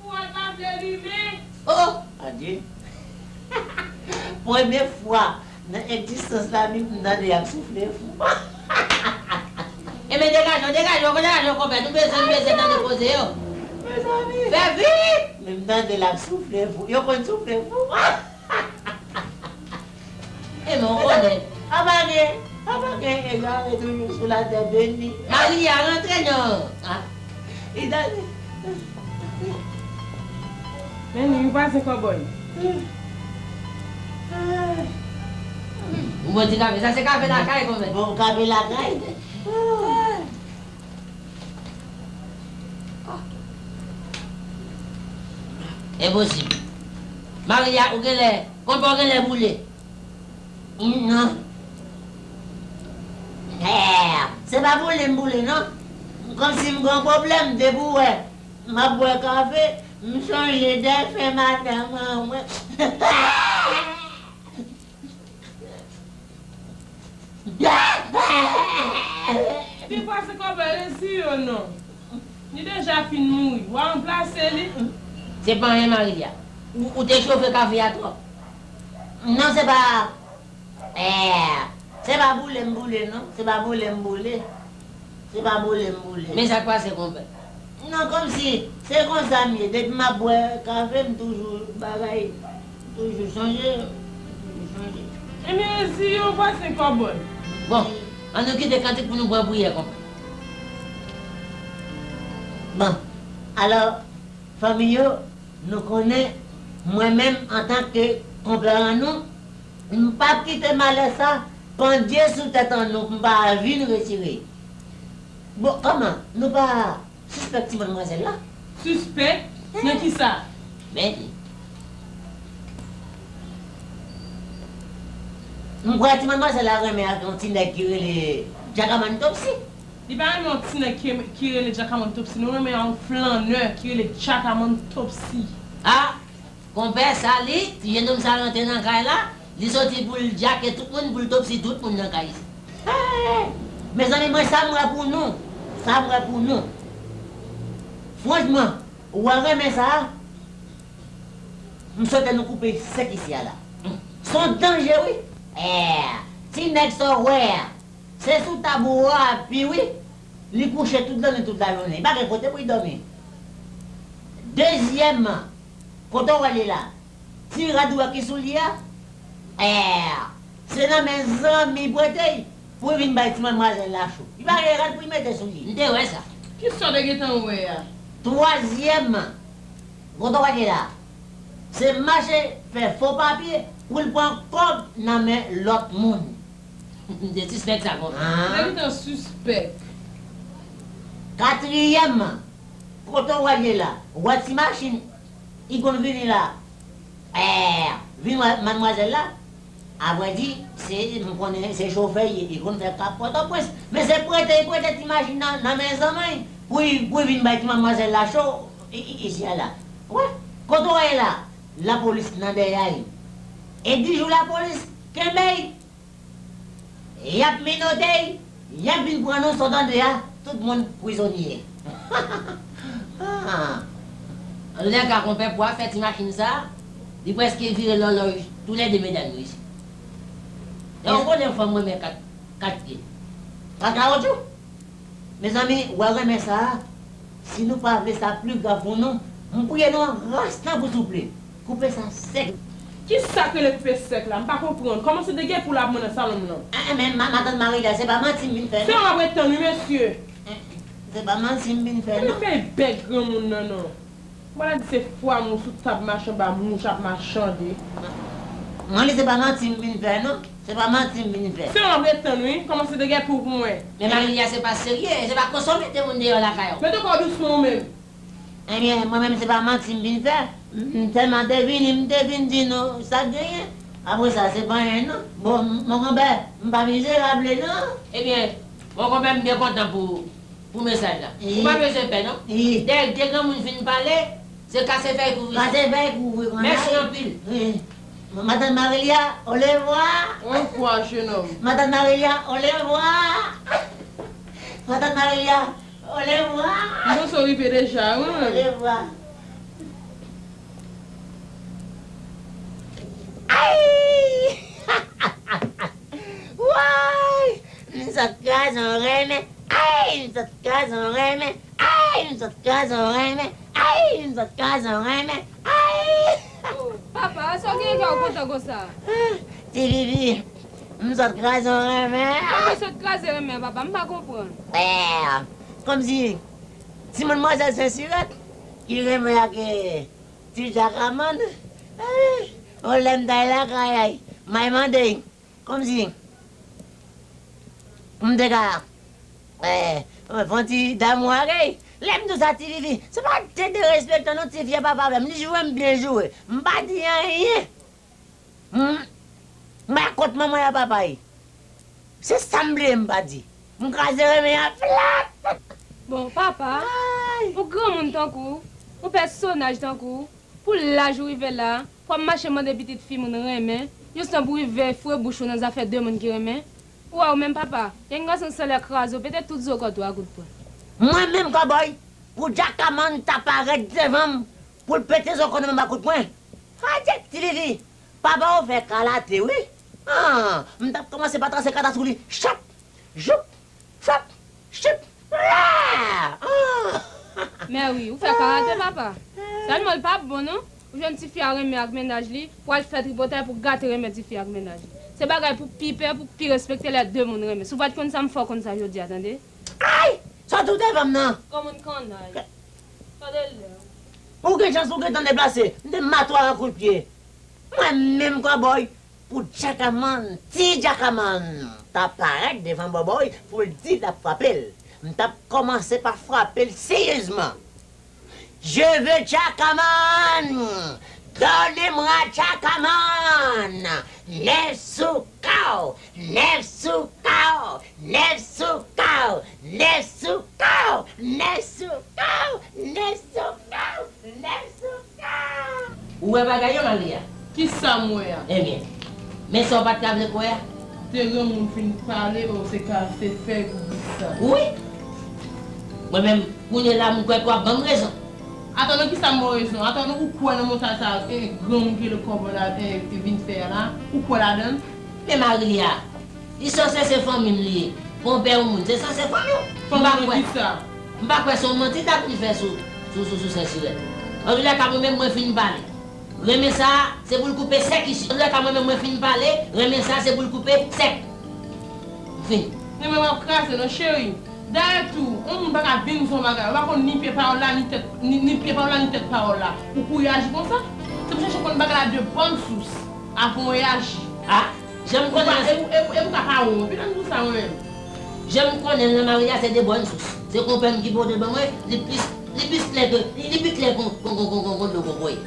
Fou a pa vle limen. Oh, oh, adye. Premye fwa nan egzistans la, m tande y ap soufle fou. Enben, degaje w, degaje w, degaje w, konpè. Nou bezwen, nou bezwen tande koze yo. Mezanmi. Fè vit! Men m tande l ap soufle fou. Yo konn soufle fou. Enben, w konnen. Apa gen, apa gen egare toujou sou latè beni. Maria, rantre non. Ah. Idale. Men li, li pase kòbòy. Ou bon ti kafe. Sa se kafe lakay, konpè. Bon, kafe lakay. Enposib. Maria, ou genlè, konpè w genlè boule. Non. Eh, se pa boule m boule, non. Kòmsi m gen yon pwoblèm depi w wè m ap bwè kafe, m sonje defen madanm an mwen. Epi pase kòbòy resi yo non. Li deja fin mouri. W a ranplase li. Se pa anyen, Maria. Ou, ou te chofe kafe a twòp. Non, se pa, eh, se pa boule m boule, non. Se pa boule m boule. Se pa boule m boule. Men sa k pase, konpè? Non, kòmsi, se konsa m ye. Depi m ap bwè kafe, m toujou bagay, m toujou sonje, m toujou sonje. Ebyen, resi yo pase kòbòy. Bon, ann nou kite kantik pou nou pran priyè, konpè. Bon, alò, fanmi yo, nou konnen, mwen menm, antanke konpè an nou, m p ap kite malè sa pandye sou tèt an nou pou m pa vin retire. Bon, kòman? Nou pa sispèk ti manmwazèl la? Sispèk? Nan kisa? Men li. M kwè ti manmwazèl la renmen ak yon ti nèg ki rele Djakamann Topsy. Li pa renmen yon ti nèg ki, ki rele Djakamann Topsy. Nou renmen yon flannè ki rele Djakamann Topsy. Ah! Konpè, sa li, ti jennonm sa rantre nan kay la, li soti pou l djake tout moun, pou l topsi tout moun nan kay isi. Hey! Mezanmi, mwen sa m wè pou nou, sa m wè pou nou. Franchman, ou wè renmen sa a, m swete nou koupe sèk isi a la. Se yon danje, wi. Eh, ti nèg sa w wè a, se sou tab ou a ap pi, wi. Li kouche tout lannwit, tout lajounen. Li pa gen kote pou li dòmi. Dezyèmman, kote w wè li la? Ti rad ou wè ki sou li a? Èè! Se nan men zanmi prete l pou l vin bay ti manmwazèl la cho. Li pa gen rad pou l mete sou li. M te wè sa. Kisa w te gentan wè a? Twazyèmman, kote w wè li la? Se mache fè fo papye pou l pran kòb nan men lòt moun. M te sispèk sa konsa. Ah. Li te gentan sispèk. Katriyèmman, kote w wè l ye la? W wè ti machin, li konn vini la. Èè, vin wè madmwazèl la. Avrèdi, se, m konnen se chofè l ye, li konn fè kap Pòtoprens. Men se prete, li prete ti machin nan, nan men zanmi l pou l, pou l vin bay ti madmwazèl la cho, i, i, isi a la. Wè, kote w wè l la? Lapolis nan dèyè l. E di jou lapolis kenbe l, y ap menote l, y ap vin pran nou, sa w tande a, tout moun prizonye. Ah. Antoulèka, konpè, pou afè ti machin sa, li prèske vire lòlòj toulède medam yo isi. E ou konnen fanm renmen kat, kat pye. Kat kawotchou? Mezanmi, w wè renmen sa a? Si nou pa vle sa pi grav pou nou, m priye nou an ras nan bouch souple. Koupe sa sèk. Kisa k rele koupe sèk la? M pa konprann. Kòmanse de gen pou l ap mwen nan salon m nan. Eh, eh, men ma-, matant Marilya, se pa manti m vin fè, non. Se yon ap ret tann, wi, mesye. Eh, se pa manti m vin fè, non. Gade bèl bèk granmoun nan, non. Mwen la di se fwa mouch sou tab machanba mouch ap machande. Mwen li se pa manti m vin fè, non. Se pa manti m vin fè. Se yon ap ret tann, wi. Kòmanse de gen pou pou mwen. Men Marilya se pa serye, se pa konsome te moun deyò lakay ou. Mete kò w dousman ou menm. Ebyen, mwen menm se pa manti m vin fè. M, m sèlman te vini, m te vin di nou sa k genyen. Apre sa, se pa anyen, non. Bon, m, mon konpè, m pa mizerab, non. Ebyen, mon konpè, m byen kontan pou ou. Pou mesaj la. Ou pa bezwen pè, non. Dèyè de granmoun fin pale, se kase fèy kouvri sa. Kase fèy kouvri kònè. Mèsi anpil. Wi. Matant Marilya, olevwa. Olevwa, jenòm. Matant Marilya, olevwa. Matant Marilya, olevwa. M panse w rive deja, wi. Olevwa. Ay! Woy! M sot kraze yon renmen. Ay, m sot kraze yon renmen. Ay, m sot kraze yon renmen. Ay, m sot kraze yon renmen. Ay! Oh, papa, sa w gen kè w kontan konsa? Ah, ti Vivi, m sot kraze yon renmen. Kòman w sot kraze renmen an, papa? M pa konprann. Eh, kòmsi ti manmwazèl Sensirèt ki renmen ak, eh, ti Djakamann. Eh, yon lè m t al lakay, ay, m al mande l. Kòmsi pou m te ka, eh, fè yon ti damou ak li. Lè m di w sa, ti Vivi, se pa de derespektan non, ti fi a pa favè m, li joure m byen joure. M pa di anyen. M, m pa kont manman y a papa y. Se sa m bliye m pa di. M kraze renmen an flat. Bon, papa, yon granmoun tankou w, yon pèsonaj tankou w, pou laj ou rive la, pou w ap mache mande pitit fi moun renmen, jis tan pou rive foure bouch ou nan zafè de moun ki renmen. Ou wè ou menm papa, gen gason san lè kraze w, pete tout zo kòt ou a kout pwen. Mwen menm kòbòy, pou Djakamann ta parèt devan m, pou l pete zo kòt mwen ba kout pwen. Adye, ti Vivi, papa w fè kalate wi. Ah, m t ap kòmanse pa trase kata sou li. Chap! Joup! Chap! Chip! La! Ah! Mè wi, ou fè karate, papa. Sèlman l p ap bon, non. Ou jwenn tifi a renmen ak mennaj li, pou al fè tripotay pou gate renmen tifi a ak mennaj li. Se bagay pou pi pè, pou pi respekte lè de moun renmen. Si w pa t konn sa, m fè w konn sa jodi a, tande? Ay! Sòti w devan m nan! Granmoun kannay. Tande l lè. Ou gen chans, ou gentan deplase. M te matwa a kout pye. Mwen menm kòbòy, pou Djakamann, ti Djakamann ta parèt devan bòbòy pou l di l ap frape l. M t ap kòmanse pa frape l seryezman. Je veux Djakamann! Donnez-moi Djakamann! Nèf sou kaw! Nèf sou kaw! Nèf sou kaw! Nèf sou kaw! Nèf sou kaw! Nèf sou kaw! Nèf sou kaw! Ou wè bagay yo, Maria? Kisa m wè a? Ebyen, men sa w pa t ka vle kwè a? De granmoun fin pale, o se kase fèy pou bouch sa. Wi! Mwen menm, kounye la, m kwè ke w ap ban m rezon. Atann non, kisa m ba w rezon? Atann non, ou kwè nan montaj sa, e, granmoun ki rele kòbòy la, e, e vin fè a la? Ou kwè ladan l? Men Maria, li sanse se fanmi m li ye. Konpè yon moun, se sanse fanmi w. M pa kwè. M pa kwè se yon manti l t ap vin fè sou, sou, sou, sou sè Sirèt. Antoulèka, mwen menm, mwen fin pale. Renmen sa a, se pou l koupe sèk isi. Antoulèka, mwen menm, mwen fin pale. Renmen sa a, se pou l koupe sèk. M fini. Renmen w ap kraze non, cheri. Dayè tou, yon moun pa ka vin di yon bagay. Ou pa konn ni pye pawòl la, ni tèt, ni, ni pye pawòl la, ni tèt pawòl la. Ou kouri aji konsa? Se pou chèche konn bagay la de bòn sous. Avan w reyaji. A, jan m konnen. E pou, e pou, e pou ka pa wont. Pitit m di w sa mwen menm. Jan m konnen l nan mari a se de bòn sous. Se konpè m ki pote l ban mwen, li plis, li plis klè ke, li pi klè kon, kon, kon, kon, kon, kon dlo kokoye.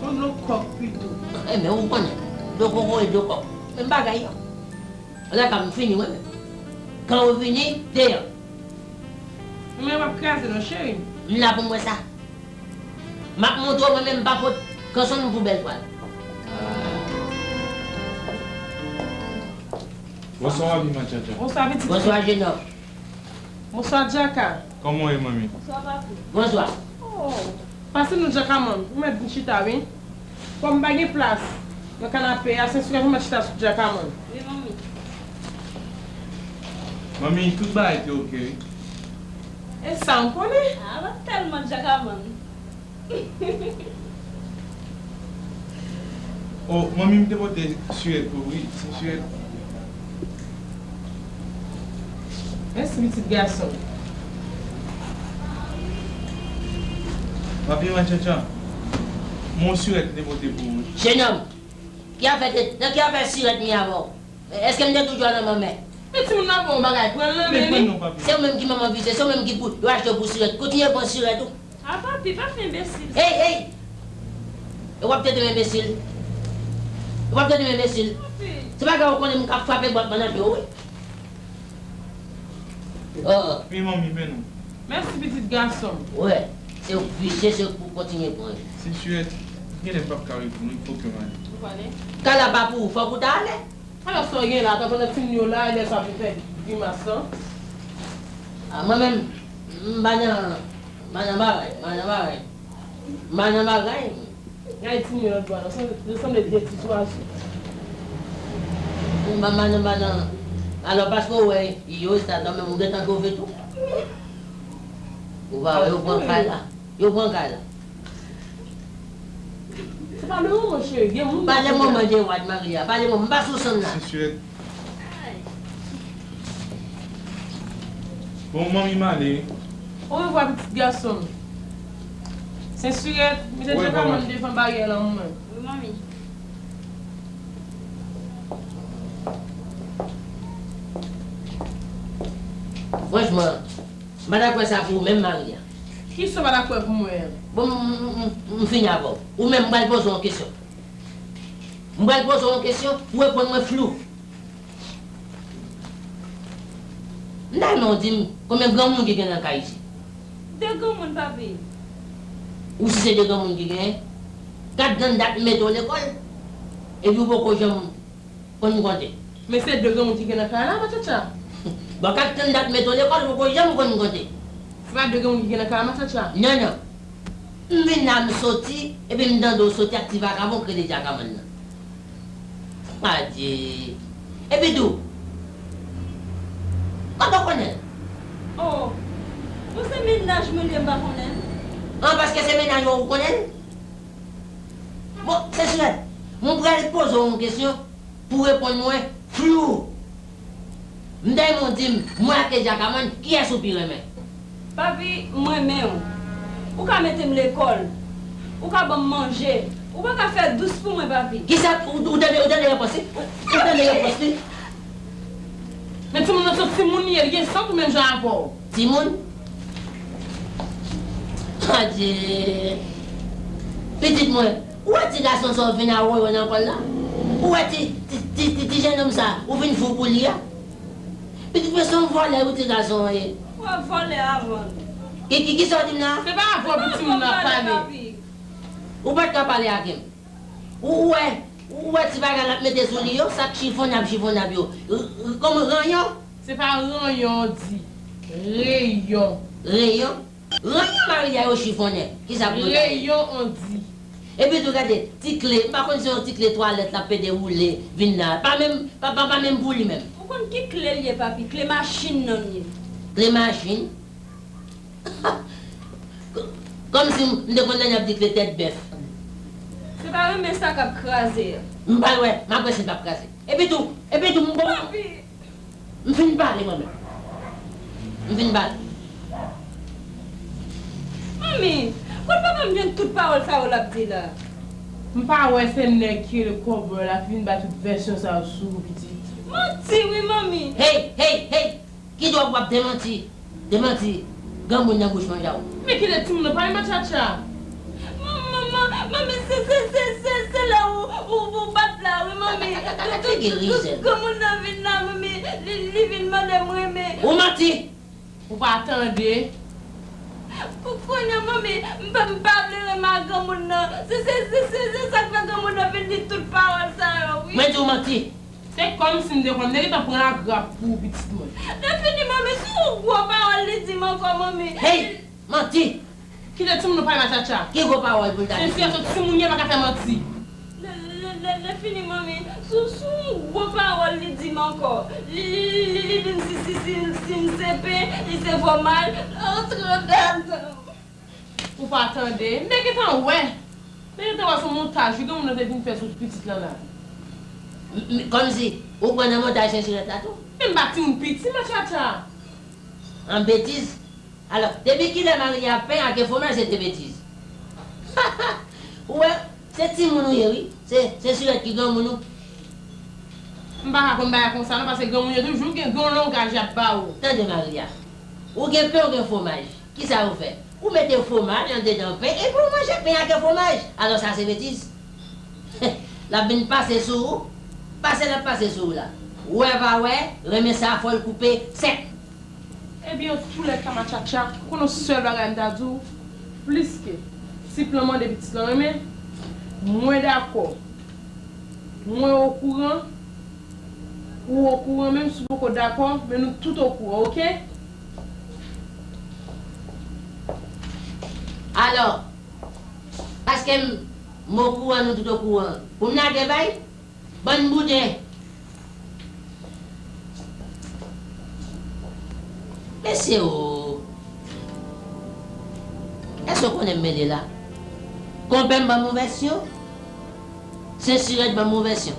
Kon dlo kòk pito. E men ou konnen, dlo kokoye, dlo kòk. Menm bagay yo. Antoulèka, m fini mwen menm. Kan ou vini, deyò. Mwen m ap kraze non, cheri. M la pou m wè sa. M ap montre w mwen menm m pa pot kanson m pou bèl twal. Bonswa, manmi Matchatcha. Bonswa, pitit. Bonswa, jenòm. Bonswa, Djaka. Kòman w ye, manmi? Bonswa, papi. Bonswa. Oh. Pase non, Djaka, manmi. Ou mèt vin chita, wi. Kòm m pa gen plas nan kanape a, se sou mèt chita sou Djaka, manmi. Wi, manmi. Manmi, tout bagay te oke, wi. E sa m konnen. A, w ap tèlman Djaka, manmi. Oh, manmi, m te pote sirèt pou ou, wi. Se sirèt. Mèsi, pitit gason. Papi Matchatcha, m gon sirèt m te pote pou ou, wi. Jenòm, ki afè te, nan ki afè sirèt m ye avè w? Èske m te toujou nan manmè? Men timoun nan ba w bagay, pran l nan men li. Se ou menm ki manman visye, se ou menm ki pou, yo achte w pou sirèt. Kontinye pran sirèt ou. A papi, pa fè enbesil. Ey, ey! E w ap trete m enbesil? E w ap trete m enbesil? Papi. Se bagay ou konnen m k ap frape bòt bannann yo, wi. Oh. Wi, manmi, men nou. Mèsi, pitit gason m. Wè, se w visye, se pou kontinye pran. Se sirèt, genlè m p ap ka reponn, fòk yo mande. Ou konnen? Kay la pa pou ou, fòk ou ta ale. Alò, sa w gen la, pandan timoun yo la, e lè sa pou fè grimas lan? A, mwen menm, m pa nan, m pa nan bagay, m pa nan bagay. M pa nan bagay. Gade timoun yo lòt bò a, yo sanble, yo sanble de ti zwazo. M pa, m pa nan, m pa nan. Alò, paske w wè yo, sa, kanmenm, ou gentan twouve tou. Ou pa wè, yo pran kay la. Yo pran kay la. Se pa le moman, cheri. Gen moun. Pa le moman de wad, Maria. Pa le moman. M pa sou sann la. Sensurèt. Bon, manmi, m ale. Orevwa, pitit gason m. Sensurèt, mete Djaka, manmi, devan baryè lan mwen. Wi, manmi. Franchman, m pa dakò sa pou ou menm, Maria. Kisa w pa dakò pou mwen an? Bon, m, m, m, m fini avè w. Ou menm, m pral poze w yon kesyon. M pral poze w yon kesyon, ou reponn mwen flou. M ta renmen w di m konbyen granmoun ki gen nan kay isi? De granmoun, papi. Ou si se de granmoun ki genyen? Kat grann dat m mete w lekòl, epi ou poko janm konn konte. Men se de granmoun ki gen nan kay la, Matchatcha. Bon, kat grann dat m mete w lekòl, ou poko janm konn konte. Se pa de granmoun ki gen nan kay la, Matchatcha? Non, non. M vin la, m soti, epi m tande w soti ak ti vakabon k rele Djakaman nan. Adye. Epi tou, kote w konnen l? Oh, bon, se mennaj mwen li ye, m pa konnen l. An, paske se mennaj ou, ou konnen l? Bon, Sensurèt, mwen pral poze w yon kesyon pou w reponn mwen flou. M ta renmen w di m, mwen ak Djakaman, kiyès ou pi renmen? Papi, m renmen w. Ou ka mete m lekòl. Ou ka ban m manje. Ou pa ka fè dous pou mwen, papi. Kisa, ou, ou tande, ou tande repons li? Ou, ou tande repons li? Men timoun nan se yon timoun li ye, li gen san tou menm jan avè w. Timoun? Adye! Pitit mwen, ou wè ti gason sa w vin awoyo nan kò l la? Ou wè ti, ti, ti, ti, ti jennonm sa, ou vin fou pou li a? Pitit mwen, se yon vòlè wi ti gason an ye. Ou wè vòlè avan. Ki, ki, kisa w di m la? Se pa avè w pou timoun nan ap pale. Ou pa t ka pale ak m. Ou wè, ou wè ti bagay l ap mete sou li yo, sa k chifonnab, chifonnab yo. R-, r-, kòman, ranyon? Se pa ranyon w di, reyon. Reyon? Ranyon Maria yo chifonnen. Kisa pou mwen ta di? Reyon w di. Epi tou gade, ti kle, m pa konn si yon ti kle twalèt l ap pede woule vin la. Pa menm, pa, pa, pa menm pou li menm. Konn ki kle l ye, papi? Kle machin nan l ye. Kle machin? Kòmsi m te konn tande y ap di kle tèt bèf. Se pa renmen sa k ap kraze a. M pa wè, m ap wè si l p ap kraze. Epi tou, epi tou, m bon. Papi! M fin pale mwen menm. M fin pale. Manmi, kot papa m jwenn tout pawòl sa yo l ap di la? M pa wè se nèg ki rele Kòbòy la ki vin bay tout vèsyon sa yo sou ou, pitit. Manti wi, manmi. Hey, hey, hey! Ki dwòg w ap demanti? Demanti granmoun nan bouch manja w. Men kile timoun nan pale matchatcha. Manman, manmi, se, se, se, se, se lè ou, ou, ou bat la, wi, manmi. Figi Rizel. Granmoun nan vin la, manmi, li, li vin mande m renmen. Ou manti! Ou pa tande? Pou kounye a, manmi, m pa, m pa vle renmen ak granmoun nan. Se, se, se, se, se sa k fè granmoun nan vin di tout pawòl sa yo, wi. Mwen di w manti. Se kòmsi m te konn, m te gentan pran agrap pou ou, pitit mwen. Lè fini, manmi, se yon gwo pawòl li di m ankò, manmi. Hey! Manti! Kite timoun nan pale matchatcha. Ki gwo pawòl pou l ta di? Sensirèt, yon timoun ye, pa ka fè manti. Lè, lè, lè, lè fini, manmi, se, se yon gwo pawòl li di m ankò. Li, li, li, li, li di m si, si, si, si m se pen, li se fòmaj. Antre andan. Ou pa tande? M te gentan wè. M te gentan wè se yon montaj wi granmoun nan te vin fè sou pitit lan la. M, m, kòmsi ou kwè nan montaj sensirèt la tou? Men m pa timoun piti, matchatcha. An betiz? Alò, depi kilè Maria pen ake fwomaj se te betiz? Ou wè, se timoun ou ye wi. Se, sensirèt ki granmoun ou. M pa ka konn bagay konsa non, paske granmoun yo toujou gen gwo langaj y ap ba ou. Tande Maria, ou gen pen, ou gen fwomaj. Kisa ou fè? Ou mete fwomaj andedan pen epi ou manje pen ake fwomaj. Alò sa se betiz? L ap vin pase sou ou. Pase l ap pase sou ou la. Wè pa wè, renmen sa fò l koupe sèk. Ebyen, antoulèka, matchatcha, ou konn yon sèl bagay m ta di w, pliske si plan mande pitit lan renmen, mwen dakò. Mwen okouran, ou okouran, menm si w poko dakò, men nou tout okouran, oke? Alò, paske m, m okouran, nou tout okouran, pou m lage bay? Bann bouden! Mesye o! Èske w konnen m mele la? Konpè m ban m yon vèsyon. Sensirèt ban m yon vèsyon.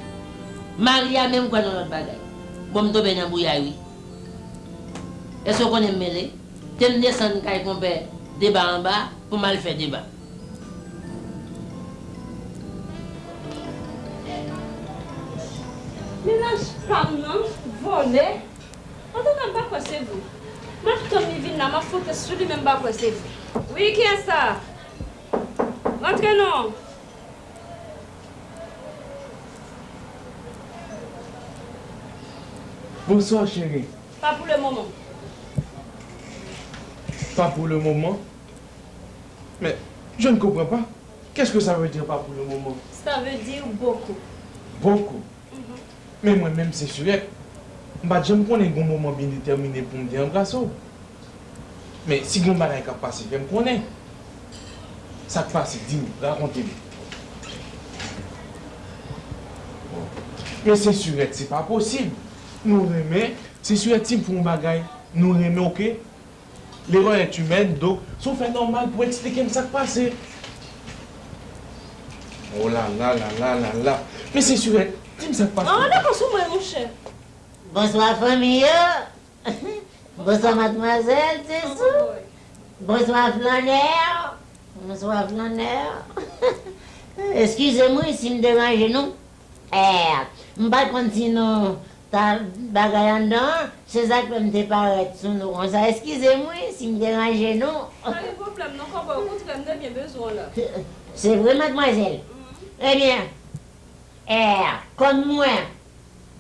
Maria menm kwè nan lòt bagay. Bon, m tonbe nan bouyay wi. Èske w konnen m mele? Te m desann kay konpè Deba anba pou m al fè deba. Mennaj pa m nan, vòlè. Antouka, m pa kwè se vre. M ap tann li vin la, m ap fonksyone sou li, men m pa kwè se vre. Wi, kiyès sa? Rantre non. Bonsoir, chérie. Pas pour le moment. Pas pour le moment? Mais je ne comprends pas. Qu'est-ce que ça veut dire, pas pour le moment? Ça veut dire beaucoup. Beaucoup? Mhm. Men mwen menm, Sensirèt, m pa t janm konnen gen yon moman byen detèmine pou m te anbrase w. Men si gen yon bagay k ap pase, fè m konnen. Sa k pase? Di m, rakonte m. Men Sensirèt, se pa posib. Nou renmen, Sensirèt, si m fè yon bagay, nou renmen, oke? L'erreur est humaine, donk, se yon fè nòmal pou w eksplike m sa k pase. Oh la la la la la la. Men Sensirèt, di m sa k pase. Ah, dakò, sou mwen, monchè. Bonswa, fanmi yo. Bonswa, madmwazèl Sesou. Bonswa, flannè. Bonswa, flannè. Eskize m wi si m deranje nou. Eh, m pa t konn si nou ta bagay anndan an, se sa k fè m te parèt sou nou konsa. Eskize m wi si m deranje nou. Pa gen pwoblèm non, Kòbòy, okontrè, m te byen bezwen w la. Se, se vre, madmwazèl? Mhm. Ebyen, eh, kòm mwen,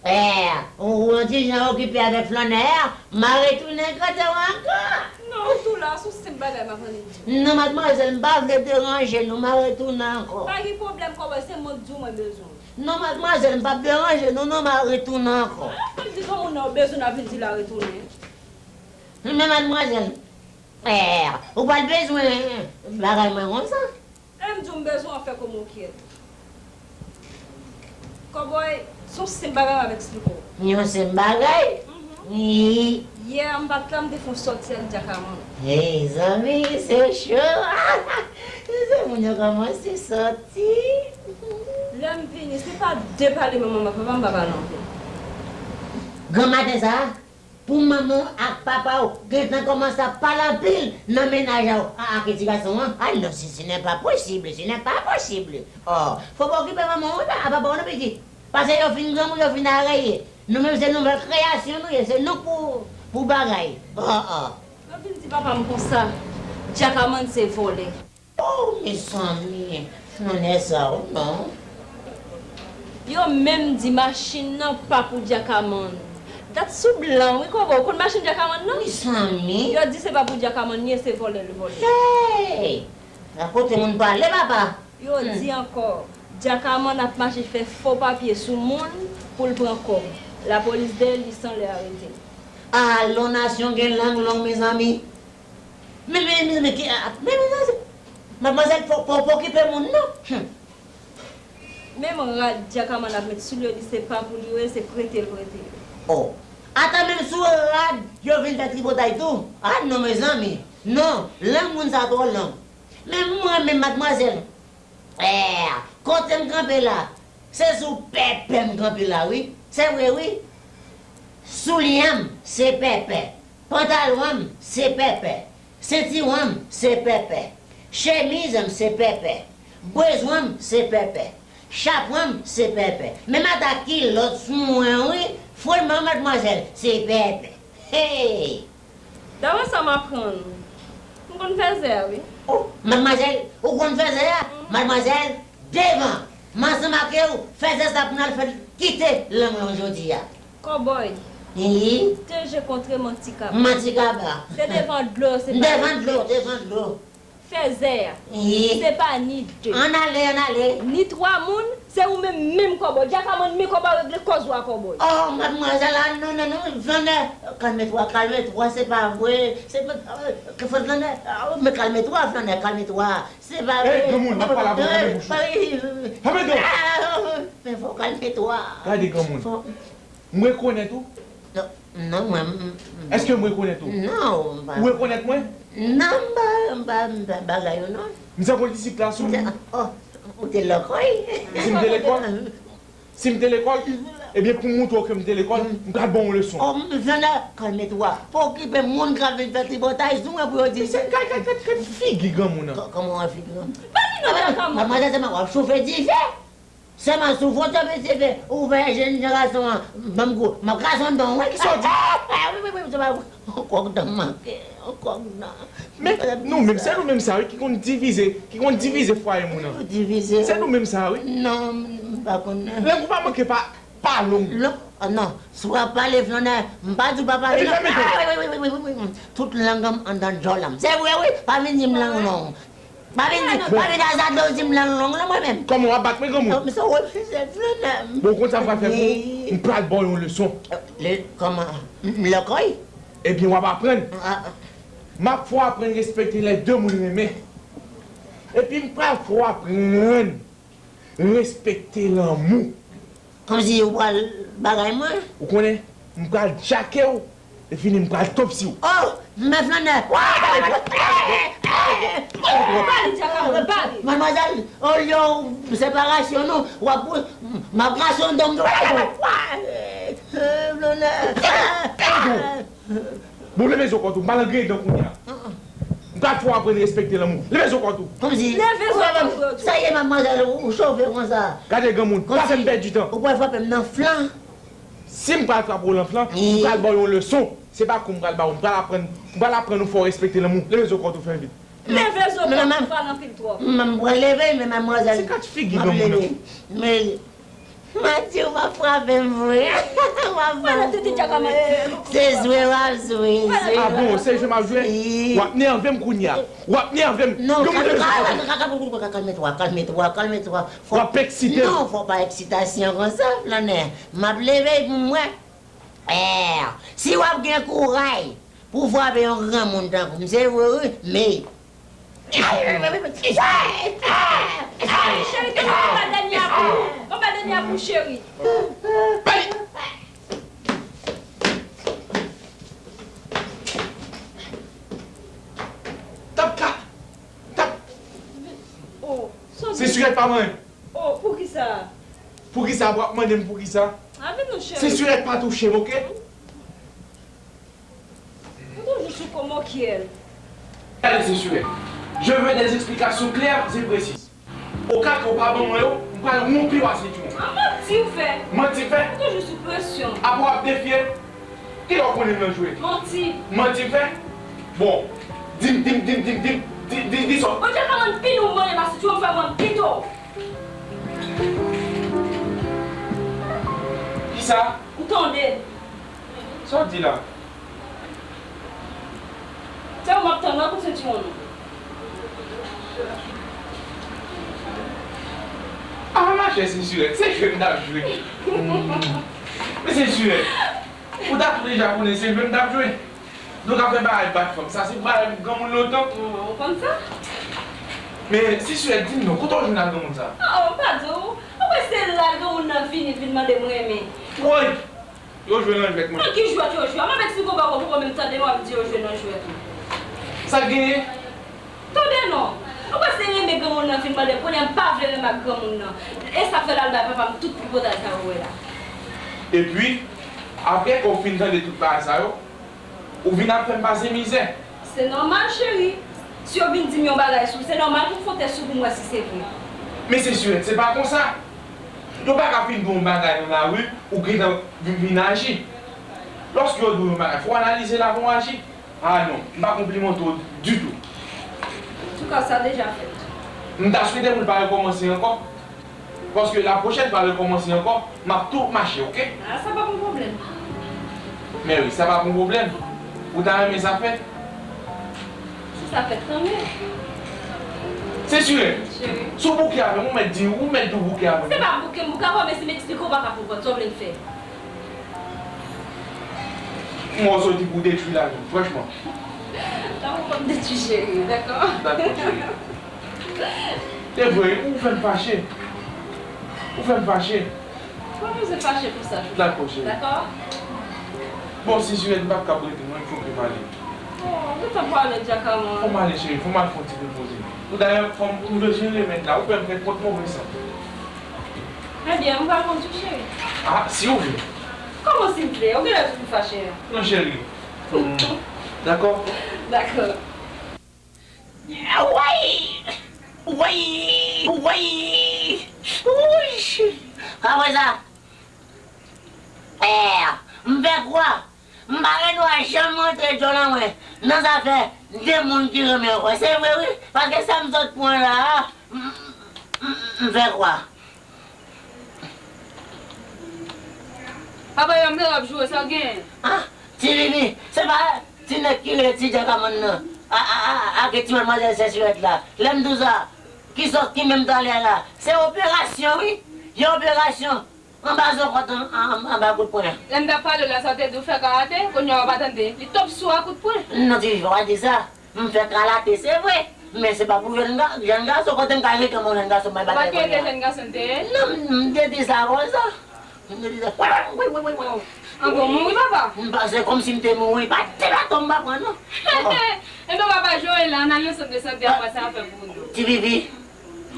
eh, ou, ou yon ti jan okipe avèk flannè a, m a retounen kote w ankò. Non, ou tou la, se yon senp bagay m ap annik di w. Non, madmwazèl, m pa vle deranje nou, m a retounen ankò. Pa gen pwoblèm, Kòbòy, se mwen k di w mwen bezwen w. Non, madmwazèl, m p ap deranje nou, non, m a retounen ankò. Ah, fò m di granmoun nan ou bezwen l, ap vin di l a retounen. Men madmwazèl, eh, ou pral bezwen bagay mwen konsa. Lè m di w m bezwen w ap fè kòman w kyèt. Kòbòy, Se yon senp bagay m ap eksplike w. Yon senp bagay? Mhm. Wi. Yè, m pa t la, m te fè yon sòti ak Djakaman. Hey, zanmi, se cho. Se moun yo kòmanse sòti. Lè m vini, se pa de pale manman m ak papa m pa pale anpil. Granmaten sa a, pou manman w ak papa w gentan kòmanse ap pale anpil nan mennaj a w. A, a, ke ti gason an? A non, ce, ce n'est pas possible, ce n'est pas possible. Oh, fò w pa okipe manman w, wi, a papa w non, pitit. Paske yo fin granmoun, yo fin areye. Nou menm se nouvèl kreyasyon nou ye, se nou k pou, pou bagay. Oh, oh. Yo vin di papa m konsa, Djakaman se vòlè. Oh, mezanmi, flannè sa, oh non. Yo menm di machin nan pa pou Djakaman. Dat sou blan, wi, kòbòy. Ou konn machin Djakaman nan? Mezanmi. Yo di se pa pou Djakaman li ye, se vòlè l vòlè. Hey! A kote moun pale, papa? Yo di ankò, Djakaman ap mache fè fo papye sou moun pou l pran kòb. Lapolis dèyè li san lè arete l. Alon nasyon gen lang long, mezanmi. Men, men, men, men, ki, a, men, men, men, madmwazèl, fò, fò, fò okipe moun, non. Hum. Menm rad Djakaman ap met sou l yo di se pa pou li yo ye, se prete l prete yo. Oh. Ata menm sou rad, yo vin fè tripotay tou. A non, mezanmi. Non, lang moun sa twò long. Men mwen menm, madmwazèl, eh, kote m kanpe la, se sou pèpè m kanpe la, wi. Se vre, wi. Soulye m, se pèpè. Pantalon m, se pèpè. Sentiwon m, se pèpè. Chemiz m, se pèpè. Bwezwen m, se pèpè. Chapon m, se pèpè. Menm ata kilòt sou mwen, wi. Fwèl mwen, madmwazèl, se pèpè. Hey! Daprè sa m aprann, m konn fèzè a, wi. Oh, madmwazèl, ou konn fèzè a? Mhm. Madmwazèl, devan! M ansanm ak ou, fèzè sa pou n al fè l kite lang lan jodi a. Kòbòy. Wi. T G kontre manti kaba. Manti kaba. Se devan dlo, se pa devan dlo, devan dlo. Fèzè a. Wi. Se pa ni de. Ann ale, ann ale. Ni twa moun, se ou menm, menm kòbòy. Djakaman, men kòbòy, regle kòz ou a kòbòy. Oh, madmwazèl, a non, non, non, flannè. Kalme twa, kalme twa, se pa vre. Se pa, ke fè flannè. Oh, men kalme twa, flannè, kalme twa. Se pa vre. Ey, granmoun, m ap pale avè w, fèmen bouch ou. Fèmen do. Men fò w kalme twa. Gade, granmoun. Fò M rekonèt ou? Non, non, mwen, m, m, m. Èske m rekonèt ou? Non, m pa. Ou rekonèt mwen? Non, m pa, m pa, m pa bagay ou non. M santi yon disip la sou mwen. Oh, ou te lekòl? Si m te lekòl? Si m te lekòl? Ebyen, pou m montre w ke m te lekòl, m pral ba w yon leson. Oh, m, flannè, kalme twa. Pa okipe moun k ap vin fè tripotay sou mwen pou yo di. Gad, gad, gad, gad figi granmoun nan. Kò-, kòman w wè figi granmoun? Pa vin nan kaka mwen. Madmwazèl, se mwen w ap chofe dife. Sèlman si w fè yon ti piti fè, ou fè jèn jan gason an, ban m gou, m ap kraze yon dan w, wi. Kisa w di? Ah, wi, wi, wi, se pa vre. On kòk dan manke, on kòk dan. Men nou menm, se nou menm sa, wi, ki konn divize, ki konn divize fwaye moun nan. Divize? Se nou menm sa, wi. Non, m pa konn. Lang ou pa manke pa, pa long. Long? Ah, non. Si w ap pale, flannè, m pa di w pa pale, non. Epi fèmen do. Ah, wi, wi, wi, wi, wi. Tout lang an m anndan djòl an m. Se vre, wi. Pa vin di m lang long. Pa vin di, pa vin azade w di m lang long non mwen menm. Kòman w ap bat mwen granmoun? Oh, m se w refize flannè. Bon, ou konn sa m pral fè pou ou? M pral ba w yon leson. Le, kòman? M, m lekòl? Ebyen, w ap aprann. Ah. M ap fè w aprann respekte lè de moun renmen. Epi m pral fè w aprann respekte lanmou. Kòmsi ou pral bagay mwen? Ou konnen, m pral djake w, lè fini m pral topsi w. Oh, men flannè! Pale, Djaka, pale! Madmwazèl, olye w separasyon nou, w ap, m ap kraze yon dan m tou. Flannè! Bon, leve zo kò tou, m pral angreye dan kounye a. M pral fè w aprann respekte lanmou. Leve zo kò tou. Kòmsi? Leve zo kò tou. Sa ye, madmwazèl, ou, ou chofe konsa? Gade granmoun, pa fè m pèdi tan. Ou pral frape m nan flan. Si m pral frape w nan flan, m pral ba w yon leson. Se pa kou m pral ba w, m pral aprann, m pral aprann ou fè w respekte lanmou. Leve zo kò tou, fè vit. Leve zo kò tou, pale anpil twòp. M pral leve, men madmwazèl. Se kat figi granmoun nan. Men, Mati, w ap frape m vre. W ap frape m vre. Se jwe w ap jwe. Ah bon, se jwe m ap jwe? Wi. W ap nève m kounye a. W ap nève m. Non, kalme twa, kalme twa, kalme twa. W ap eksite m. Non, fò pa eksitasyon konsa, flannè. M ap leve pou mwen. Eh, si w ap gen kouray pou frape yon granmoun tankou m, se vre wi, men. Cheri, kòman w pa dènye a pou ou? Kòman Tanya pou cheri. Bay! Tap ka! Tap! Oh, so Se sirèt pa mwen! Oh, poukisa? Poukisa w ap mande m poukisa? A, vin non, cheri. Se sirèt pa touche m, oke? Ou toujou sou kòmòkyèl. Gade, se sirèt. Je veux des explications claires et précises. Oka ke w pa ban mwen yo, m pral wonpe w a sentyon. An manti w fè. Manti m fè? Ou toujou sou presyon. Apre w ap defye m? Kilè w konnen m nan jwe? Manti. Manti m fè? Bon, di m, di m, di m, di m, di m, di, di, di sa w. Ou te ka rann pi nou mande m a sentyon, m fè mwen pito. Kisa? Ou tande? Sa w di la? Se ou m ap tann nan pou sentiwon nou. Ah, machè, se sirèt. Se jwe m t ap jwe. Men se sirèt. Ou ta tou deja konnen se jwe m t ap jwe. Nou ka fè bagay bat fanm. Sa se bagay granmoun lontan. Ou konn sa? Men se sirèt, di m non, kote w jwenn ak granmoun sa? Oh, m pa di w. Ou kwè se la granmoun nan vini, vin mande m renmen. Woy! Yo jwe nan jwèt mwen. Nan ki jwèt yo jwe a? M ap eksplike w bagay ou poko menm tande, w ap di yo jwe nan jwèt ou. Sa k genyen? Tande non. Ou kwè se renmen granmoun nan fin mande m, kounye a m pa vle renmen ak granmoun nan. E sa fè l al bay papa m tout tripotay sa yo wè la. Epi, apre ke w fin tande tout bagay sa yo, ou vin ap fè m pase mizè. Se nòmal, cheri. Si yo vin di m yon bagay sou ou, se nòmal pou m fè yon tès sou pou m wè si se vre. Men se sirèt, se pa konsa. Yo pa ka fin di w yon bagay nan lari, ou gentan vin, vin aji. Lòske yo di w yon bagay, fò w analize l avan w aji. Ah non, m pa konplimante w ditou. Antouka, sa deja fèt. M ta swete pou l pa rekòmanse ankò. Paske lapwochèn pa rekòmanse ankò, m ap tou mache, oke? Ah, sa pa pou pwoblèm. Men wi, sa pa pou pwoblèm. Ou ta renmen sa fèt? Si sa fèt, tanmye. Se sirèt. Cheri. Si w bouke avè m, ou mèt di, ou mèt di w bouke avè m. Se pa bouke m bouke avè w, men si m eksplike w, ou pa ka konprann sa w vle m fè. M wè w soti pou w detwi lavi m, franchman. Tankou w p ap detwi cheri, dakò? Dakò, cheri. Se vre, ou fè m fache. Ou fè m fache. Ou pa bezwen fache pou sa, chouchou. Dakò, cheri. Dakò? Bon, si sirèt m p ap kab rete, non, fò ke m ale. Oh, ou gentan pale, Djakaman. Fò m ale, cheri, fò m al fè yon ti poze. Ou dayè, fò m, m bezwen remèd la, ou fè m fè twòp move san. Ebyen, m pral kondui, cheri. Ah, si w vle. Kòman si m vle? Ou genlè toujou fache. Non, cheri. Hmm. Dakò? Dakò. Woy! Woy! Woy! Wouy! Apre sa, eh, m fè kwa, m pa gen dwa janm rantre djòl an mwen nan zafè de moun ki renmen ankò. Se vre wi, paske sa m sot pran la a, m, m, m fè kwa. Papa, yo, m te w ap joure, sa w genyen? Ah, Ti Vivi, se pa ti nèg ki rele Ti Djakaman nan. A, a, a, a, ak ti madmwazèl Sensirèt la. Lè m di w sa, ki sòt ki menm talè la. Se operasyon, wi. Yon operasyon. Anba zokòt, an, an, an, anba kout pwen. Lè m t ap pale w la, sa w te di w fè karate, kounye a w pa tande. Li twòp sou a kout pwen. Non, Ti Vivi, pa di sa. M fè karate, se vre. Men se pa pou jèn ga-, jèn gason, kote m ka rete kòm yon jèn gason, mwen pa te konnen. Ou pa te rete jèn gason, te ye? Non, m, m te di sa konsa. M te di sa. Wi, wi, wi, wi, wi. Oh. An bon, mouri, papa? M pa, se kòmsi m te mouri. Pa de baton m pa pran, non. Oh. Enben, papa, jwe la, ann al nan sant de sante, a wè sa y ap fè pou ou. Ti Vivi.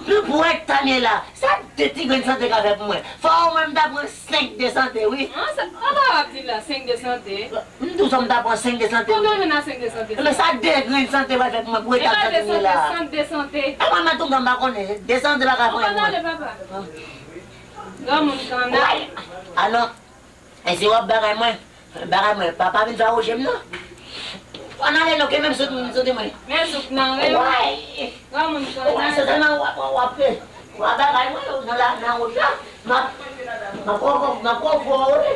Nan pwent tan ye la, sa de ti grenn sante ka fè pou mwen? Fò omwen m ta pran senk de sante, wi. An, sa, papa w ap di la, senk de sante? M di w sa m ta pran senk de sante, wi. Konbyen w jwenn a senk de sante? Men sa de grenn sante pral fè pou mwen, pou eta sante m ye la. E pa de sante, sant de sante. E mwen, mwen tou m pa konnen. De sante pa ka fè mwen. Ou pa tande, papa? An. Granmoun kanna. Woy! Alò, e si w ap bagay mwen, bagay mwen, pa, pa vin fawoche m non. Ann ale non, ke menm sot, sot mwen. Men souk nan ren w. Woy! Granmoun kanna. Woy, se sèlman w ap, w ap, w ap, w ap bagay mwen nan la, nan wout la. M ap, m ap pran, m ap pran fò wi.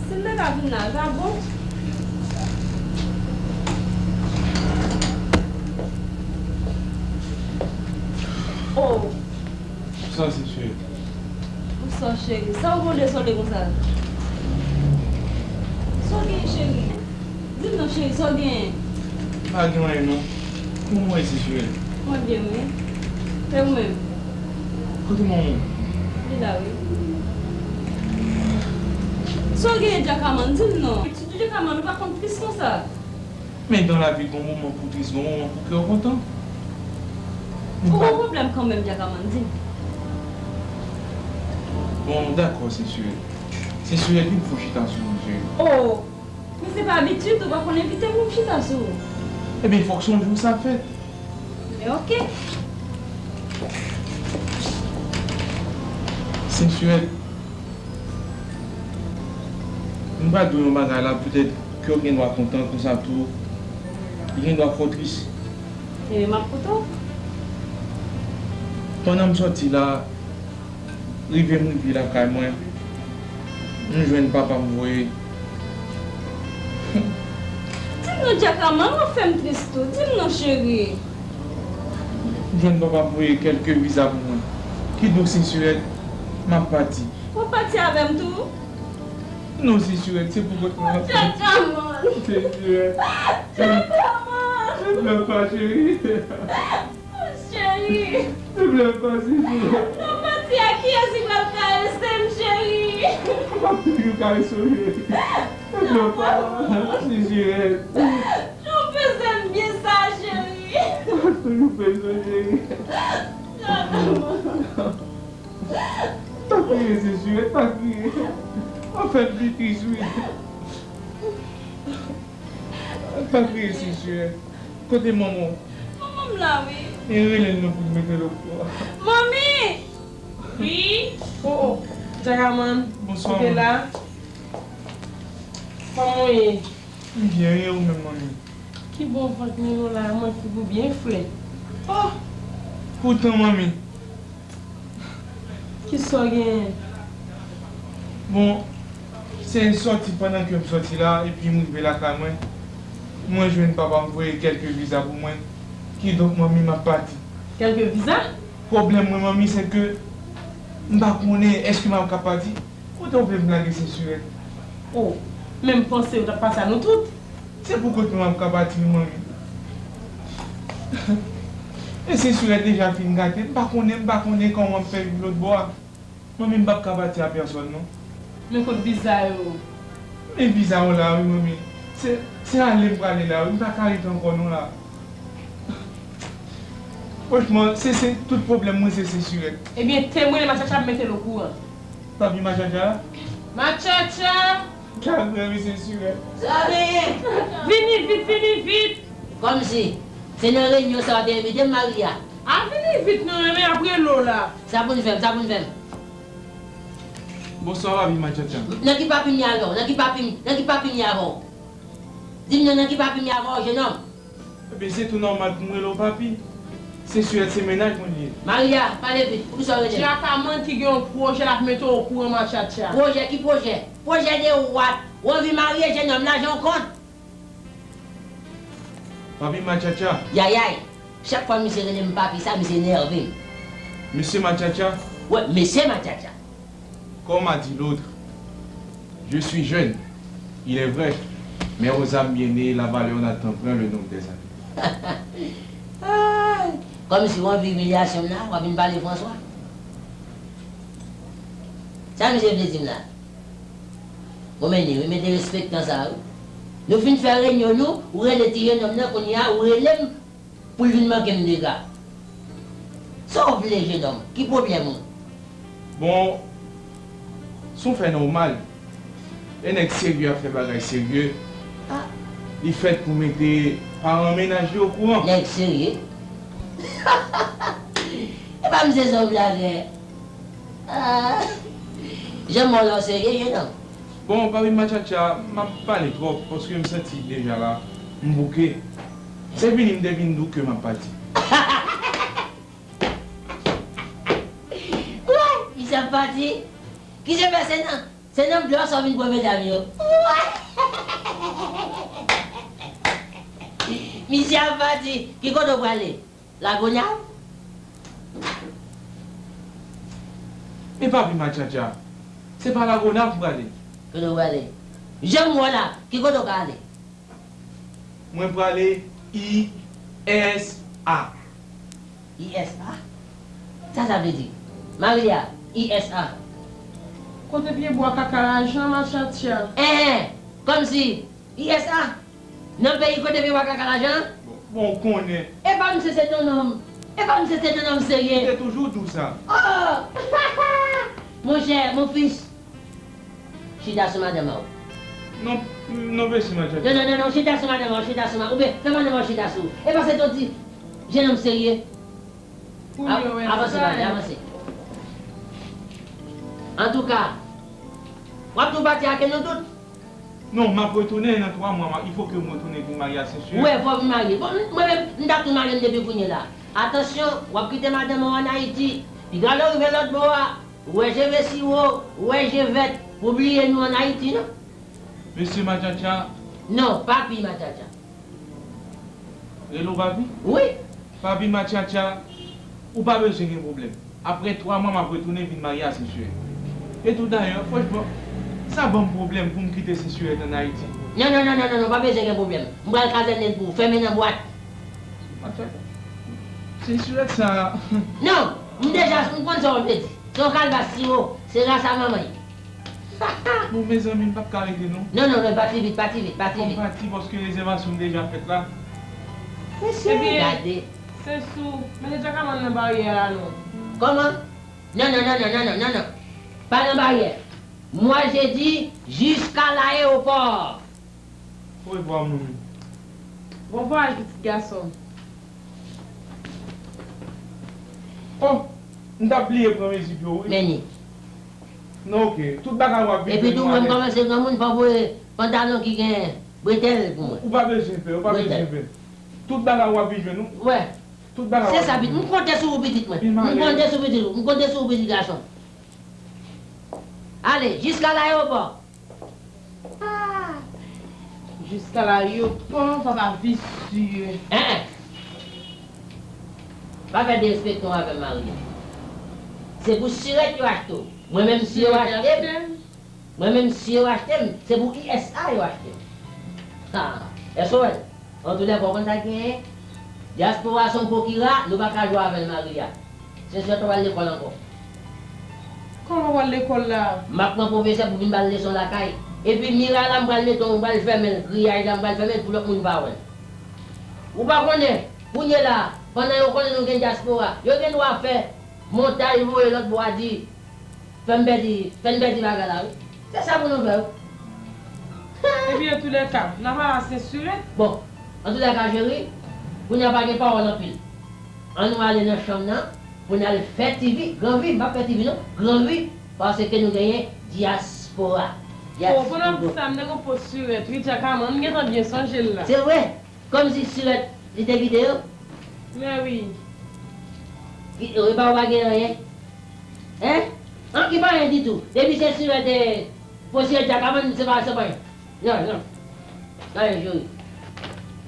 Si m te ka vin la, l ta bon. Oh. Sa se cheri. Bonswa, cheri. Sa w gon dezole konsa? Sa w genyen, cheri? Di m non, cheri, sa w genyen? M pa gen anyen, non. Kòman w ye, cheri? Mwen byen, wi. E ou menm? Kote manman w? Li la, wi. Sa w genyen, Djakaman? Di m non. Sitou Djakaman, nou pa konn tris konsa. Men dans la vie, gon moman pou tris, gon moman pou kè w kontan. Ou gon pwoblèm kanmenm, Djakaman, di m. Bon, dakò, Sensyèt. Sensyèt, vin fò chita sou mwen, cheri. Oh! Men se pa abitid, ou pa konn envite m pou m chita sou ou. Ebyen, fòk se yon jou sa fèt. Men oke. Sensyèt, m pral di w yon bagay la, poutèt ke w gen dwa kontan konsa tou. Li gen dwa fè w tris. Ebyen, m ap koute w. Pandan m sòti la, rive m rive lakay mwen, m jwenn papa m voye. Di m non, Djakaman, ou fè m tris tou. Di m non, cheri. M jwenn papa m voye kèlke viza pou mwen. Kidonk, Sensyèt, m ap pati. W ap pati avè m tou? Non, Sensyèt, se pou kont mwen. Djakaman! Sensyèt. Djakaman! Plè pa, cheri. Cheri. Plè pa, Sensyèt. Nan pati a, kiyès ki pral karese m, cheri? M ap toujou karese w, cheri. Plè pa, Sensyèt. Jan w peze m byen sa, cheri. M ap toujou peze w, cheri. Djakaman. Pa kriye, Sensyèt, pa kriye. Ou fè m pi tris, wi. Pa kriye, Sensyèt. Kote manman w? Manman m la, wi. E rele l non pou l mete l okouran. Manmi! Wi? Oh, oh. Djakaman, ou te la? Kòman w ye? M byen, e ou menm, manmi? Ki bon vant nou, nou la, mwen figi w byen frèt. Oh! Poutan, manmi. Kisa w genyen? Bon, se sòti pandan ke m sòti la, epi m rive lakay mwen. Mwen jwenn papa m voye kèlke viza pou mwen. Kidonk, manmi, m ap pati. Kèlke viza? Pwoblèm mwen, manmi, se ke m pa konnen èske m ap ka pati. Kote w vle m lage Sensyèt? Oh, men m panse yo t ap pase a nou tout. Se pou kont mwen m ap ka pati, wi, manmi. E Sensyèt deja fin gate, m pa konnen, m pa konnen kòman m fè viv lòt bò a. Manmi, m p ap ka pati a pèsòn, non. Men kot viza yo? Men viza yo la, wi, manmi. Se, se ale m prale la, wi, m pa ka rete ankò, non, la. Franchman, se, se, tout pwoblèm mwen, se, se Sensyèt. Ebyen, te m rele Matchatcha ap mete l okouran. Papi Matchatcha? Matchatcha! Ka vrè, wi, Sensyèt. Sa genyen? Vini vit, vini vit! Kòmsi, se nan reyinyon sa w te envite m, Maria? A, vini vit non, men ap rele w la. Sa pou n fè m, sa pou n fè m? Bonswa, papi Matchatcha. Nan ki papi m ye avè w? Nan ki papi m, nan ki papi m ye avè w? Di m non, nan ki papi m ye avè w, jenòm? Ebyen, se tou nòmal pou m rele w papi. Sensyèt, se mennaj mwen li ye. Maria, pale vit. Poukisa w rele m? Djakaman ki gen yon pwojè l ap mete w okouran, Matchatcha. Pwojè? Ki pwojè? Pwojè de what? Ou anvi marye, jenòm, lajan w kont. Papi Matchatcha. Yayay. Chak fwa misye rele m papi sa, misye nève m. Mesye Matchatcha. Wi, mesye Matchatcha. Comme a dit l'autre, je suis jeune, il est vrai, mais aux âmes bien nées, la valeur n'attend point le nombre des années. Ay, kòmsi w anvi imilyasyon m la, w ap vin pale Franswa. Sa misye vle di m la? Bon, men li, wi, men derespektan sa, wi. Nou fin fè reyinyon nou, ou rele ti jenòm nan, kounye a, ou rele m pou l vin manke m dega. Sa w vle, jenòm? Ki pwoblèm ou? Bon, se yon fè nòmal. Lè nèg serye ap fè bagay serye, li fèt pou mete paran mennaj li okouran. Nèg serye? E pa misye sa w vle avè? Ah, jan m wè w la w serye, jenòm. Bon, papi Matchatcha, m ap pale twòp, paske m santi deja la, m bouke. Se vini m te vin di w ke m ap pati. Woy, misye ap pati. Ki se fè se nan, se nan blo sa w vin pran medam yo? Woy! Misye ap pati. Ki kote w prale? Lagonav? Men papi Matchatcha, se pa Lagonav m prale. Kote w prale? Jan m wè w la, ki kote w ka ale? Mwen prale I S A. I S A? Sa sa vle di? Maria, I S A. Kote pye bwa kaka lajan, Matchatcha? Enhen, kòmsi I S A? Nan peyi kote pye bwa kaka lajan? Bon, bon, ou konnen. Epa misye se yon nonm. Epa misye se yon nonm serye. Ou te toujou di w sa. Oh! Monchè, mon fils, chita sou madanm an. Non, non, mèsi, Matchatcha. Non, non, non, non, chita sou madanm an, chita sou madanm an. Oubyen, fè madanm an chita sou ou. Epa se yon ti jennonm serye. Avanse, pale, avanse. Antouka, w ap tou pati ak nou tout? Non, m ap retounen nan twa mwa, m ap, il faut que m retounen vin marye a Sensirèt. Ou wè, fò w vin marye. Bon, mwen menm, m t ap tou marye m depi kounye la. Atansyon, w ap kite madanm ou ann Ayiti. Piga lè w rive lòt bò a, ou wè je ve siwo, ou wè je vèt, pou bliye nou ann Ayiti, non? Mesye Matchatcha. Non, papi Matchatcha. Rele w papi? Wi. Papi Matchatcha, ou pa bezwen gen pwoblèm. Apre twa mwa, m ap retounen vin marye a Sensirèt. E tou dayè, franchman, sa ban m pwoblèm pou m kite Sensirèt ann Ayiti. Non, non, non, non, non, non, pa bezwen gen pwoblèm. M pral kazène l pou ou, fèmen nan bwat. Matchatcha. Sensirèt sa. Non, m deja, m konn sa w vle di. Se yon kalbas siwo, se ras a manman l. Bon, mezanmi, m p ap ka rete, non. Non, non, non, pati vit, pati vit, pati vit. Fò m pati paske rezèvasyon m deja fèt la. Mesye, gade. Ebyen, se sou, mesye Djakamann nan baryè a, non. Kòman? Non, non, non. Pa nan baryè. Moi, je dis, jusqu'à l'aéroport. Orevwa, manmi. Bon vwayaj, pitit gason. Oh, m t ap bliye pran mezi pou yo, wi. Men ni. Non, oke. Tout bagay w ap viv. Epi tou, mwen kòmanse granmoun, fò voye pantalon ki gen bretèl pou mwen. Ou pa bezwen pè, ou pa bezwen pè. Tout bagay w ap viv, nou. Wè. Tout bagay w ap viv. Se sa, pitit. M konte sou ou, pitit mwen. M konte sou pitit ou. M konte sou ou, pitit gason. Ale, jiska layewopò. Ah! Jiska layewopò, papa visye. Hein, hein. Pa fè derespekte w avè m, Maria. Se pou sirèt yo achte w. Mwen menm si yo achte m, mwen menm si yo achte m, se pou I S A yo achte m. Ha! Èske w wè l? Antoulèka, w konn sa k genyen? Dyaspora se yon pokira, nou pa ka jwe avè l, Maria. Se sèten w al lekòl ankò. Kòman w al lekòl la? M ap pran pwofesè pou vin ba l leson lakay. Epi mira la, m pral mete w, m pral fèmen l, griyaj la, m pral fèmen l pou lòt moun pa wè l. Ou pa konnen, kounye la, pandan yo konnen nou gen dyaspora, yo gen dwa fè montaj voye lòt bò a di, Fè m pèdi, fè n pèdi bagay la, wi. Se sa pou nou fè, wi. Ebyen, antoulèka, n ap al a Sensirèt. Bon, antoulèka, cheri, kounye a pa gen pawòl anpil. Ann nou ale nan chanm nan, pou n al fè TV, gran vi, m p ap fè TV non, gran vi, paske nou genyen dyaspora. O, pandan w di sa, m te gon pòz sirèt, wi, Djakamann, m gentan byen sonje l la. Se vre? Kòmsi sirèt li te kite yo? Mè wi. Ki, e pa, ou pa gen anyen? Hein? An ki pa anyen ditou. Depi se sirèt, e, fo sirèt Djakamann, se pa, se pa anyen. Non, non. Pa anyen, juri.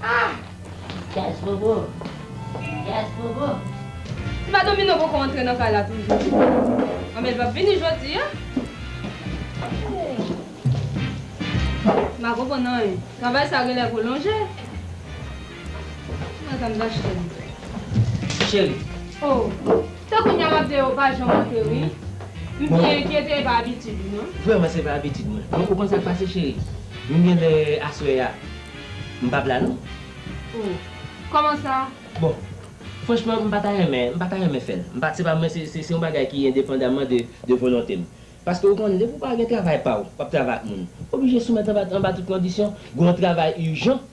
Ah! Djaz bobo. Djaz bobo. Ti madanm Domino poko antre nan kay la toujou. Anben, l p ap vini jodi a. M pa konprann anyen. Travay sa genlè pwolonje. Madanm Zachten. Cheri. Oh. Se kounye a m ap di yo pa janm antre, wi. M byen enkyete, e pa abitid ou, non. Vrèman, se pa abitid mwen. Bon, ou konn sa k pase, cheri? M genlè aswè a, m p ap la, non. Oh. Kòman sa? Bon, franchman, m pa ta renmen, m pa ta renmen fè l. M pa, se pa mwen, se, se, se yon bagay ki endepandaman de, de volonte m. Paske ou konnen, depi w pa gen travay pa w, w ap travay ak moun, w oblije soumèt anba, anba tout kondisyon. Gen yon travay ijan,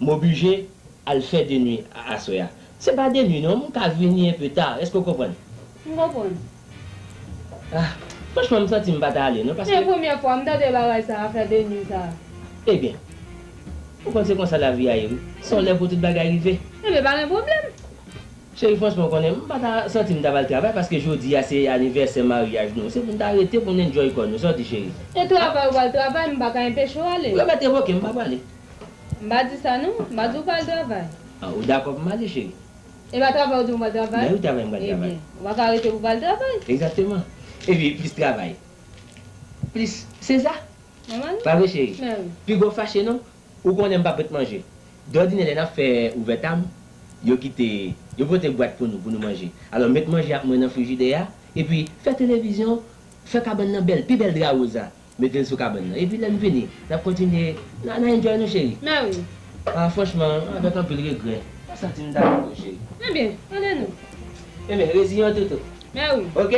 m oblije al fè de nwi a, aswè a. Se pa de nwi non, m ka vini enpe ta. Èske w konprann? M konprann. Ah, franchman, m santi m pa ta ale non, paske. Se premyè fwa m tande bagay sa, afè de nwi sa. Ebyen, ou konn se konsa lavi a ye, wi. Se yon lè pou tout bagay rive. Ebyen, pa gen pwoblèm. Cheri, franchman, ou konnen, m pa ta santi m ta pral travay, paske jodi a se anivèsè maryaj nou. Se pou n ta rete, pou n enjoy kò nou. Sa w di, cheri? E travay ou pral travay, m pa ka enpeche w ale. Yo mèt revoke m, m pa prale. M pa di sa non, m pa di w pral travay. Ah, ou dakò pou m ale, cheri? E pa travay ou di m pral travay? Ben wi, travay m pral travay. Ebyen, ou pa ka rete pou pral travay. Egzakteman. Epi plis travay, plis seza. Nòmal. Pa vre, cheri? Ben wi. Piga w fache non. Ou konnen m p ap ret manje. Dòdinè lè n ap fè ouvètam, yo kite, yo pote bwat pou nou, pou nou manje. Alò, met manje ak mwen nan frijidè a, Epi, fè televizyon, fè kabann nan bèl, pi bèl dra woz la. Mete l sou kabann nan. Epi lè n vini, n ap kontinye, n a, n a enjoy nou, cheri. Mè wi. Ah, franchman, avèk anpil regrè, m santi m ta kite w, cheri. Ebyen, ann ale nou. Ebyen, reziyen w toutou. Mè wi. Ok?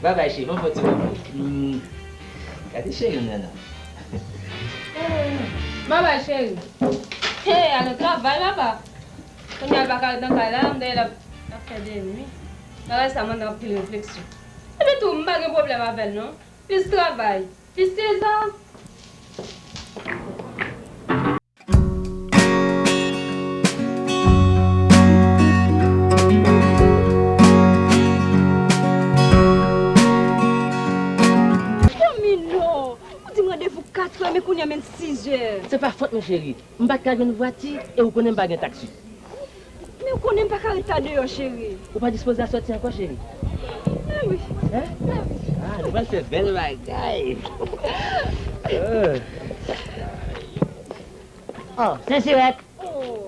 Babay, cheri, ban m fè yon ti repo. Hmm. Gade cheri m nan, non. Babay, cheri. Hey, al nan travay, papa. Kounye a l pa ka ret nan kay la, m dèyè l ap, ap fè demi. Bagay sa mande anpil refleksyon. Epi tou, m pa gen pwoblèm avè l, non. Plis travay, plis trezò. Domino, ou di m randevou katrè, men kounye a menm sizè. Se pa fòt mwen, cheri. M pa t ka jwenn vwati, e ou konnen m pa gen taksi. Men ou konnen m pa ka ret la deyò, cheri. Ou pa dispoze a sòti ankò, cheri? Mè wi. Hein? Mè wi. Ah, nou pral fè bèl bagay. Oh, Sensirèt. Oh.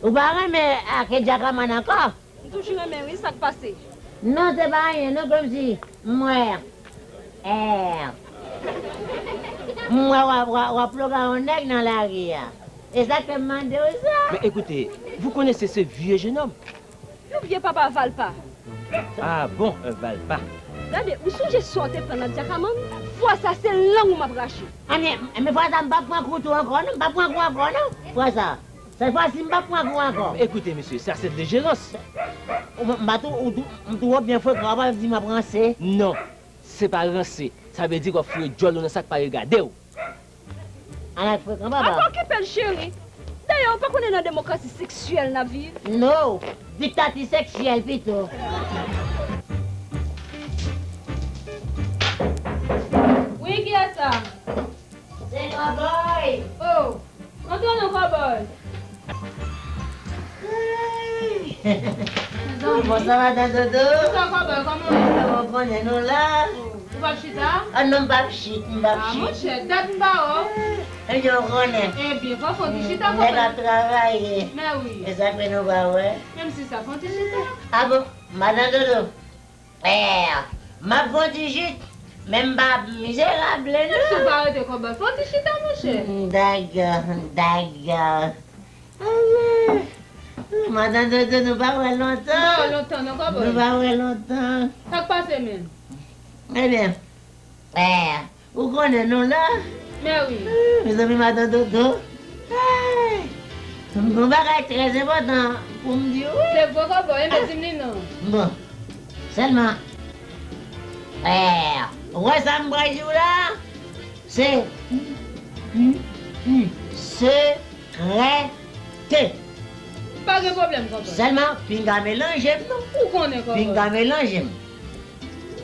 Ou pa renmen ake Djakaman ankò? M toujou renmen wi, sa k pase? Non, se pa anyen, non, kòmsi m wè. Eh. M wè w ap, w ap, w ap ploga yon nèg nan lari a. E sa k fè m mande w sa. Mais écoutez, vous connaissez ce vieux jeune homme? Yon vye papa valpa. Ah bon, un valpa. Gade, ou sonje sa w te pran nan Djakaman? Fwa sa, se lang ou m ap rache. Anyen, men fwa sa, m p ap pran kou tou ankò, non, m p ap pran kou ankò, non, fwa sa. Sèl fwa si m p ap pran kou ankò. Écoutez, monsieur, c'est assez de l'ingérence. Ou, m pa tou, ou tou, m tou byen frekan, w ap di m ap ranse. Non, se pa ranse. Sa vle di w ap foure djòl ou nan sa k pa regade w. Ala frekan, papa. Apa okipe l, cheri. Dayè, ou pa konnen nan demokrasi seksyèl n ap viv? No, diktati seksyèl pito. Wi, kiyès sa? Se Kòbòy. Oh, antre non, Kòbòy. Bonswa, madan Dodo. Bonswa, Kòbòy, kòman w ye? Ou konnen nou la. Oh, ou p ap chita? Ah non, m p ap chit, m p ap chit. Ah, monchè, dat m pa wè w. Ebyen, ou konnen. Ebyen, fò fè yon ti chita, Kòbòy. Nèg ap travay. Mè wi. E sa k fè nou pa wè. Menm si sa, fè yon ti chita. Ah bon, madan Dodo. Eh, m ap fè yon ti chit, men m pa mizerab, non. Si w pa rete, Kòbòy, fè yon ti chita, monchè. Daga, daga. Madan Dodo, nou pa wè lontan. Nou pa wè lontan, non, Kòbòy. Nou pa wè lontan. Sa k pase, menm? Ebyen, eh, ou konnen nou la. Mè wi. Mezanmi, madan Dodo. Ay, m gen yon bagay trè enpòtan pou m di w. Se vre, Kòbòy, men di m li non. Bon, sèlman, eh, ou wè sa m pral di w la, se, mm, mm, mm, sekrè. Te. Pa gen pwoblèm, Kòbòy. Sèlman, pinga melanje m, non. Ou konnen, Kòbòy. Pinga melanje m.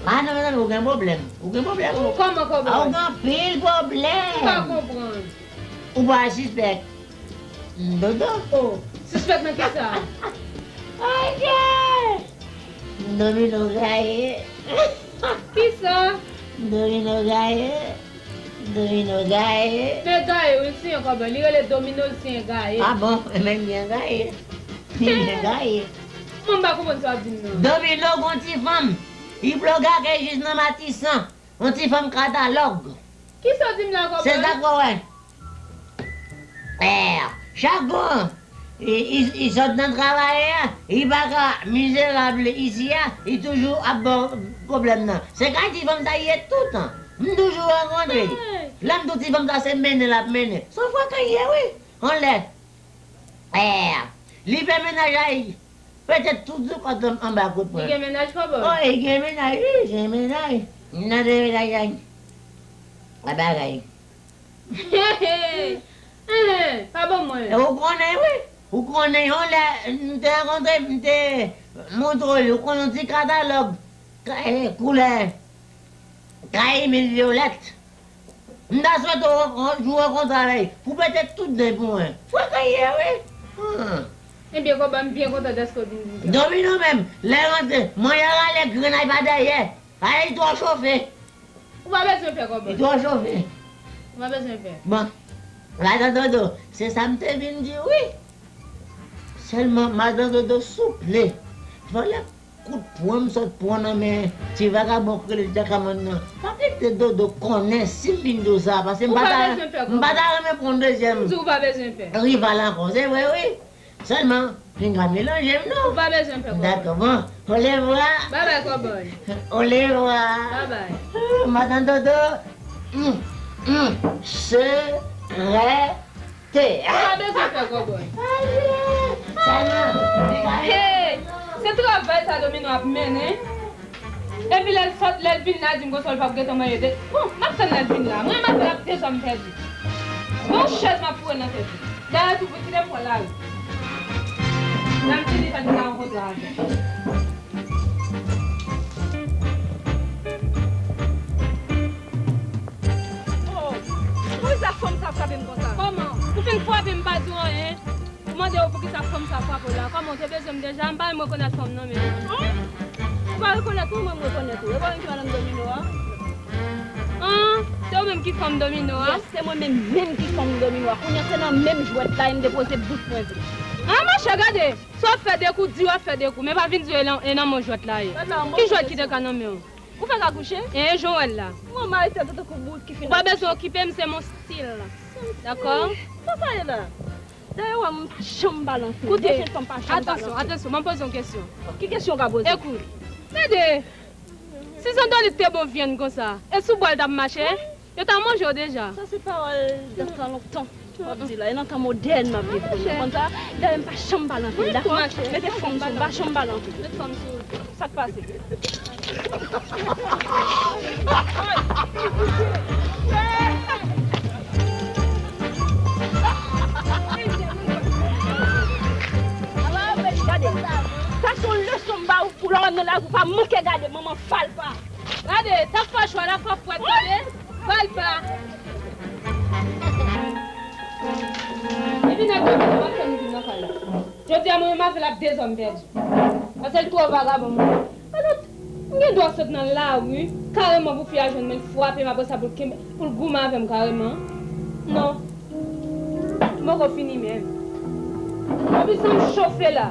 Ah, non, non, non, ou gen pwoblèm. Ou gen pwoblèm. Ou kòman, Kòbòy? Ah, ou gen anpil pwoblèm. M pa konprann. Ou pa sispèk. Dodo. Oh, sispèk nan kisa? Ay, Domino gaye. Kisa? Domino gaye. Domino gaye. Men gaye, wi, l siyen, Kòbòy. Li rele Domino, l siyen gaye. Ah bon? Ebyen, m byen gaye. M byen gaye. Mwen, m pa konprann sa w ap di m nan. Domino gon ti fanm. Li ploga ke jis nan Matisan. Yon ti fanm katalòg. Kisa w di m la, Kòbòy? Se sa k wè. Eh, chak gwo, li, li, li sot nan travay la, li pa ka mizerab isi a, li toujou ap ba w pwoblèm nan. Se kay ti fanm sa li ye toutan. M toujou rankontre li. Lè m di w ti fanm sa se mennen l ap mennen. Se yon fwakan li ye, wi. Yon lè. Eh, li fè mennaj la, li pete tout zoukòt anba kout pwen. Li gen mennaj, Kòbòy? Oh, li gen mennaj, wi, li gen mennaj. Nan de mennaj la, la bagay. Enhen, pa ban mwen. E ou konnen, wi. Ou konnen, yon lè, m te rankontre, m te montre w li, ou konnen yon ti katalòg, ka-, eh, koulè kayimil vyolèt. M ta swete w, w, jou rankontre avè l pou pete tout den pou mwen. Fwakan li ye, wi. Hmm. Ebyen, Kòbòy, m byen kontan dèske w vin di sa. Domino menm, lè l rantre, mannyè rale grenn pa dèyè. Ay, li twò chofe. Ou pa bezwen pè, Kòbòy. Li twò chofe. Ou pa bezwen pè. Bon, madan Dodo, se sa m te vin di w, wi. Sèlman, madan Dodo, souple. Fò lè kout pwen m sot pran nan men ti vagabon k rele Djakamann nan. Pa kite Dodo konnen si m vin di w sa, paske m pa ta, m pa ta renmen pran yon dezyèm rival ankò. Se vre, wi. Sèlman, pinga melanje m non. Ou pa bezwen pè kòbòy. Dakò, bon. Olevwa. Babay kòbòy. Olevwa. Babay. Madan Dodo. Mm, mm. Sekrè. Ou pa bezwen pè kòbòy. Sèlman. Hey! Se travay sa Domino ap mennen. Epi lè l sot, lè l vin la, di m konsa l p ap gentan manje de. Bon, m ap tann lè l vin la. Mwen, m ap fè l ap dezòm pèdi. Gon chèz m ap foure nan tèt li. Dayè tou, pou kite m pran lari. Lè m fini, fè l vin la rankontre avè m. Oh, poukisa fanm sa frape m konsa? Kòman? Ou fin frape m, m pa di w anyen. Ou mande yo poukisa fanm sa frape w la. Kòman w te bezwen m deja? M pa menm rekonèt fanm nan menm. Ou pa rekonèt mwen, mwen m rekonèt ou. E pa mwen ki madanm Domino a? An, se ou menm ki fanm Domino a? Yes, se mwen menm, menm ki fanm Domino a. Kounye a se nan menm jwèt la e m depoze bout mwen vre. An, monchè, gade. Sa w ap fè de kou, di w ap fè de kou. Men pa vin di w e nan, e nan men w jwèt la ye. Ki jwèt ki te ka nan men w? Ou fèk akouche? E jan w wè l la. Mwen mari tèt ou tankou bout ki fin. Ou pa bezwen okipe m, se mon stil. Dakò? Sa sa ye la? Dayè, wè, m pa janm balanse. Koute, atansyon, atansyon, mwen poze yon kesyon. Ki kesyon w ka poze? Ekout, tande, si zandolit te bon vyann konsa, e sou bwa l t ap mache? Yo ta manje w deja. Sa se pawòl data lontan. W ap di la, e nan tan modèn m ap viv kounye a. Konn sa, dayè m pa janm balanse, dakò? Mete fanm sou m, pa janm balanse. Met fanm sou ou. Sa k pase? Gade, sa se yon leson m ba ou pou lè w nan lari, ou pa manke gade manman falpa. Gade, t ap fè chwa, t ap fè fwèt, tande? Falpa. Epi nèg yo di, w ap fè m vin nan kay la. Jodi a, mwen menm avè l ap dezòm pèdi. Paske l twò vagabon, mwen. Alò, m gen dwa sot nan lari, kareman pou fi a jwenn mwen, l frape m, apre sa pou l kenbe, pou l goumen avè m kareman. Non. M poko fini menm. Epi san m chofe la.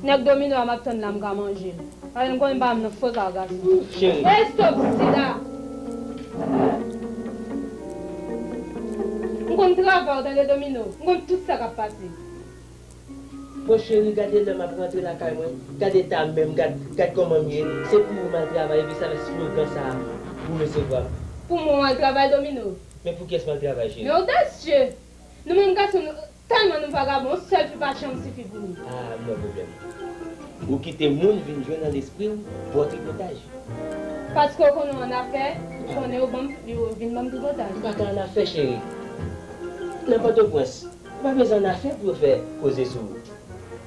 Nèg Domino a m ap tann la, m ka manje l. Paske m konnen m pa menm nan freka gason. Cheri. Ey, stop, sida! M konn travay, w tande, Domino? M konn tout sa k ap pase. Bon, cheri, gade lè m ap rantre lakay mwen. Gad eta m menm, gad, gad kòman m ye. Se pou ou m al travay, epi sa fè slogan sa a pou resevwa m. Pou mwen w al travay, Domino? Men pou kiyès m al travay, cheri? Men odasye! Nou menm gason, nou, tèlman nou vagabon, yon sèl fi pa janm sifi pou nou. Ah, m wè pwoblèm. Ou kite moun vin jwe nan lespri w bò tripotaj. Paske w konnen w annafè, ou konnen yo ban m, yo vin ban m tripotaj. M pa ka annafè, cheri. Nan Pòtoprens, ou pa bezwen annafè pou yo fè koze sou ou.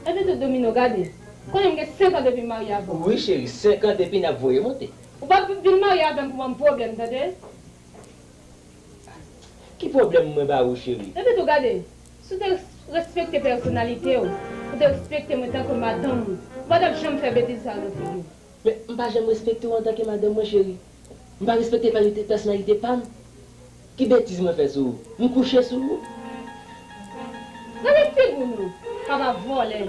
Epi tou, Domino, gade. Konnen m gen senk an depi m marye avè w. Wi, cheri, senk an depi n ap voye monte. Ou p ap vin marye avè m pou ban m pwoblèm, tande? Ki pwoblèm mwen ba ou, cheri? Epi tou, gade, si w te respekte pèsonalite w, ou te respekte mwen tankou madanm ou, ou pa t ap janm fè betiz sa yo nan figi w. Men, m pa janm respekte w antanke madanm mwen, cheri. M pa respekte pèsonalite, pèsonalite pa m. Ki betiz mwen fè sou ou? M kouche sou ou? Gade figi w non, papa vòlè.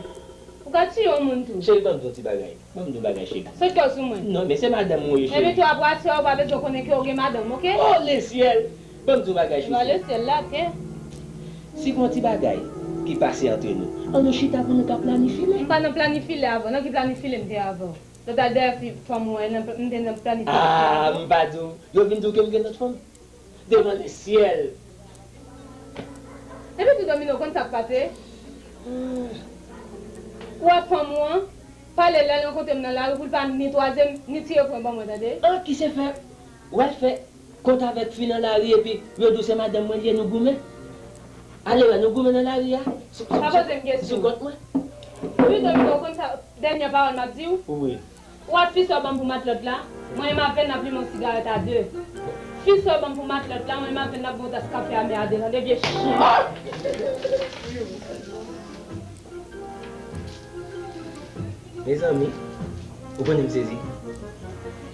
Ou ka tiye yon moun tou. Cheri, ban m di yon ti bagay. Ban m di yon bagay, cheri. Sot kò sou mwen. Non, men se madanm mwen ye, cheri. Epi tou apre aswè a, ou pa bezwen konnen ke w gen madanm, oke? Oh, lesyèl! Ban m di yon bagay, chouchou. Lesyèl, latè. Si gon ti bagay ki pase antre nou, ann nou chita pou nou ka planifile. M pa nan planifile avè w. Nan ki planifile m te avè w? Lè w t al dèyè fi, fanm ou an, m te nan planifile. Ah, m pa di w. Yo vin di w ke m gen lòt fanm? Devan lesyèl. Epi tou, Domino, konn sa k pase? Ou wè fanm ou an, pale lè l rankontre m nan lari pou l pa ni twaze m, ni tire pwen ban mwen, tande? An, ki se fè? W al fè kont avèk fi nan lari epi yo di w se madanm mwen li ye, nou goumen? Ale wè, nou goumen nan lari a? Sou, pa poze m kesyon. Sou kont mwen? Wi, Domino, konn sa, dènye pawòl m ap di w? Wi. Ou wè fi sa w ban m pou matlòt la? Mwen menm avè l n ap limen yon sigarèt a de. Fi sa w ban m pou matlòt la, mwen menm avè l n ap bwè yon tas kafe amè a de, tande, vye chen. Mezanmi, ou konnen m sezi.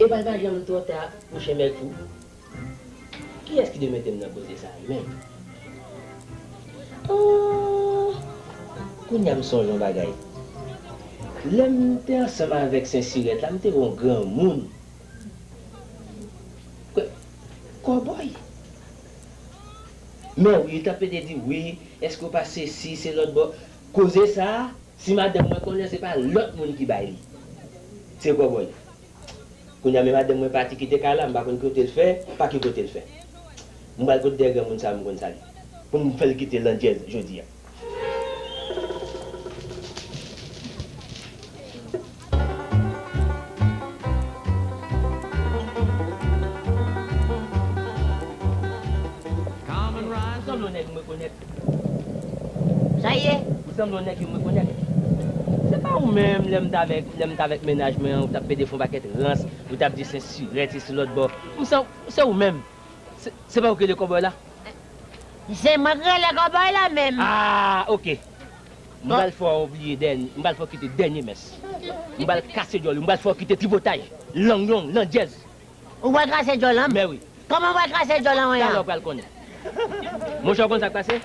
Epa l pa janm twò ta pou chen bèl fou. Kiyès ki te mete m nan koze sa a menm? Oh, Kounye a m sonje yon bagay. Lè m te ansanm avèk Sen Sirèt la, m te wè yon granmoun. Kò-, kòbòy. Men wi, li t ap pede di, wi, èske w pa sesi, se lòt bò. Koze sa a, si madanm mwen konnen, se pa lòt moun ki bay li. Se kòbòy. Kounye a, men madanm mwen pati kite kay la, m pa konn kote l fè, pa ki kote l fè. M pral kote dèyè granmoun sa a, m konn sa l ye. Pou m fè l kite landjèz jodi a. Ou sanble yon nèg m rekonèt. Sa ye? Ou sanble yon nèg yo m rekonèt. Se pa ou menm, lè m t avèk, lè m t avèk mennaj mwen an, ou t ap pede fè yon pakèt rans, ou t ap di Sen Sirèt, sesi lòt bò. M san-, se ou menm. Se, se pa ou ki rele kòbòy la? Se mwen ki rele kòbòy la menm. Ah, oke. M pral fè w bliye dènye, m pral fè w kite dènye mès. M pral kase djòl ou, m pral fè w kite tripotay, lang long, landjèz. Ou pral kase djòl an? Mè wi. Kòman ou pral kase djòl an, wi, a? Talè w pral konnen. Monchè, ou konn sa k pase?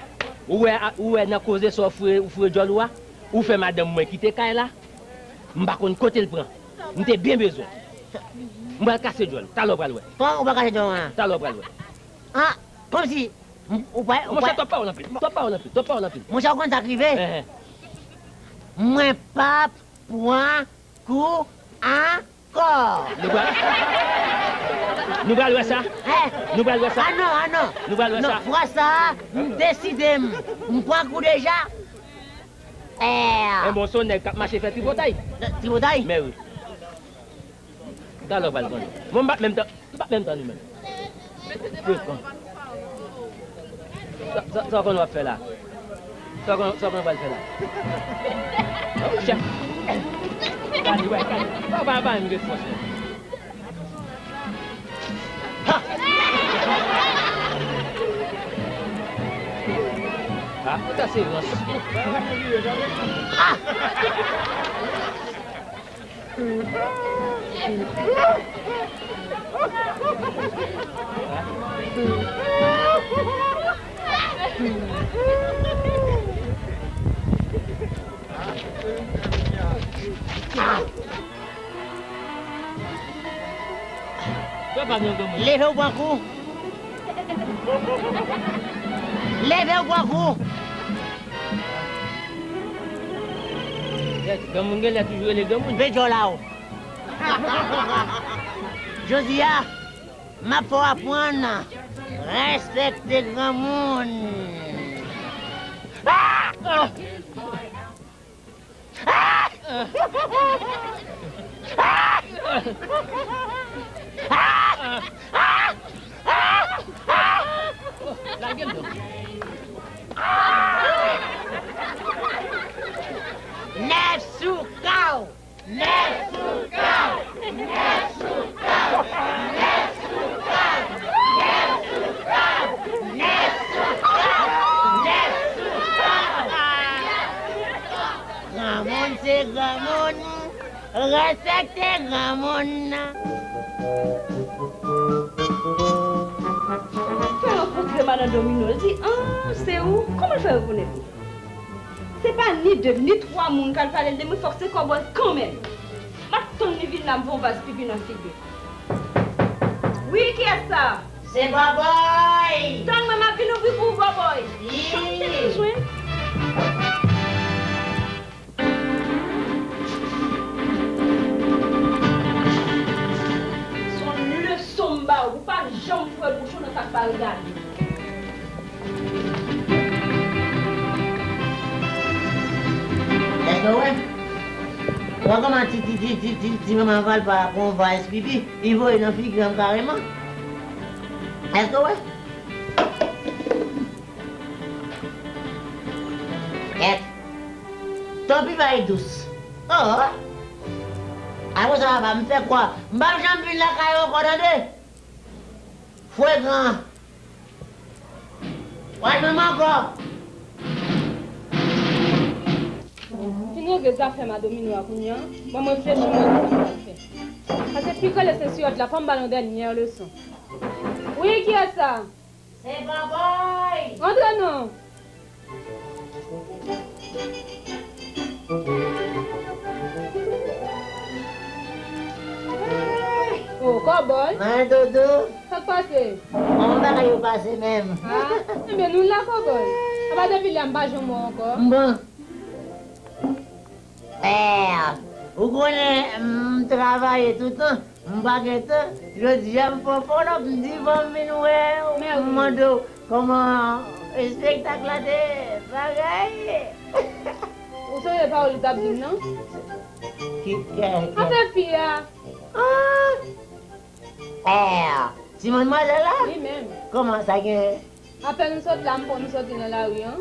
Ou wè, ou wè nan koze sa w foure, ou foure djòl ou a? Ou fè madanm mwen kite kay la. M pa konn kote l pran. M te byen bezwen. M pral kase djòl. Talè w pral wè. Kòman ou pral kase djòl an? Talè w pral wè. Ah, kòmsi, m, ou pa, ou Monchè, pa twòp pawòl anpil. Twòp pawòl anpil. Twòp pawòl anpil. Monchè, ou konn sa k rive? Enhen. Mwen p ap pran kou ankò. Nou pral, nou pral wè sa. Hein? Nou pral wè sa. Ah non, ah non. Nou pral wè sa. Non, fwa sa a, m deside m. M pran kou deja. Eh. Enben, w se yon nèg k ap mache fè tripotay. Tripotay? Mè wi. Talè w pral konnen. Mwen, m pa t menm tan, m pa t menm tann ou menm. Frekan. Sa, sa, sa w konn w ap fè la? Sa w konn, sa w konn w pral fè la? Oh, chèf. Kale, wè, kale. Sa w pa, pa menm gen fòs, non. Ha! Ha, sa se rans. Ah! Leve w pran kou. Leve w pran kou. Granmoun gen lè toujou rele granmoun. Pe djòl a w. Jodi a, m ap fè w aprann respekte granmoun. Lage l non. Nèf sou kaw! Nèf sou kaw! Nèf sou kaw! Nèf sou kaw! Granmoun se granmoun, respekte granmoun. Fè rankontre madan Domino, l di, ah, se ou? Kòman l fè rekonèt ou? Se pa ni de, ni twa moun k al pale l de mwen, fòk se kòbòy kanmenm. M ap tann li vin la, m voye yon vaz pipi nan figi l. Wi, kiyès sa? Se Bòbòy! Tann mwen, m ap vin ouvri pou ou, Bòbòy. Wi. Chan m te bezwen. Se yon leson m ba ou, pou pa janm foure bouch ou nan sa k pa regade w. Èske w wè? Ou wè kòman ti, ti, ti, ti, ti, ti manman Valpa pran yon vaz pipi, li voye nan figi m kareman? Èske w wè? Kèt. Tanpri, bay dous. Oh! Apre sa, papa, m fè kwa? M p ap janm vin lakay ou ankò, tande? Frekan. W a jwenn mwen ankò. M fin regle zafè madan Domino a kounye a. Ban m reflechi, m wè sa m pral fè. Pase pi grele se siyòt la, fò m ba l yon dènyè leson. Wi, kiyès sa? Se Bòbòy! Antre non! Oh, kòbòy. Mwen, Dodo. Sa k pase? Bon, bagay yo pase menm. Ah, enben, nou la, kòbòy. Apa depi lè a m pa janm wè w ankò. Bon. Eh, ou konnen, m travay toutan, m pa gen tan. Jodi a, m fè w follow up, m di fò m vin wè w, m mande w kòman espektak la te bagay. Ou sonje pawòl ou t ap di m nan? Ki, kè, kè? Afè fi a. Ah! Eh, ti manmwazèl la? Li menm. Kòman sa gen? Apèn m sot la, m pran m soti nan lari an,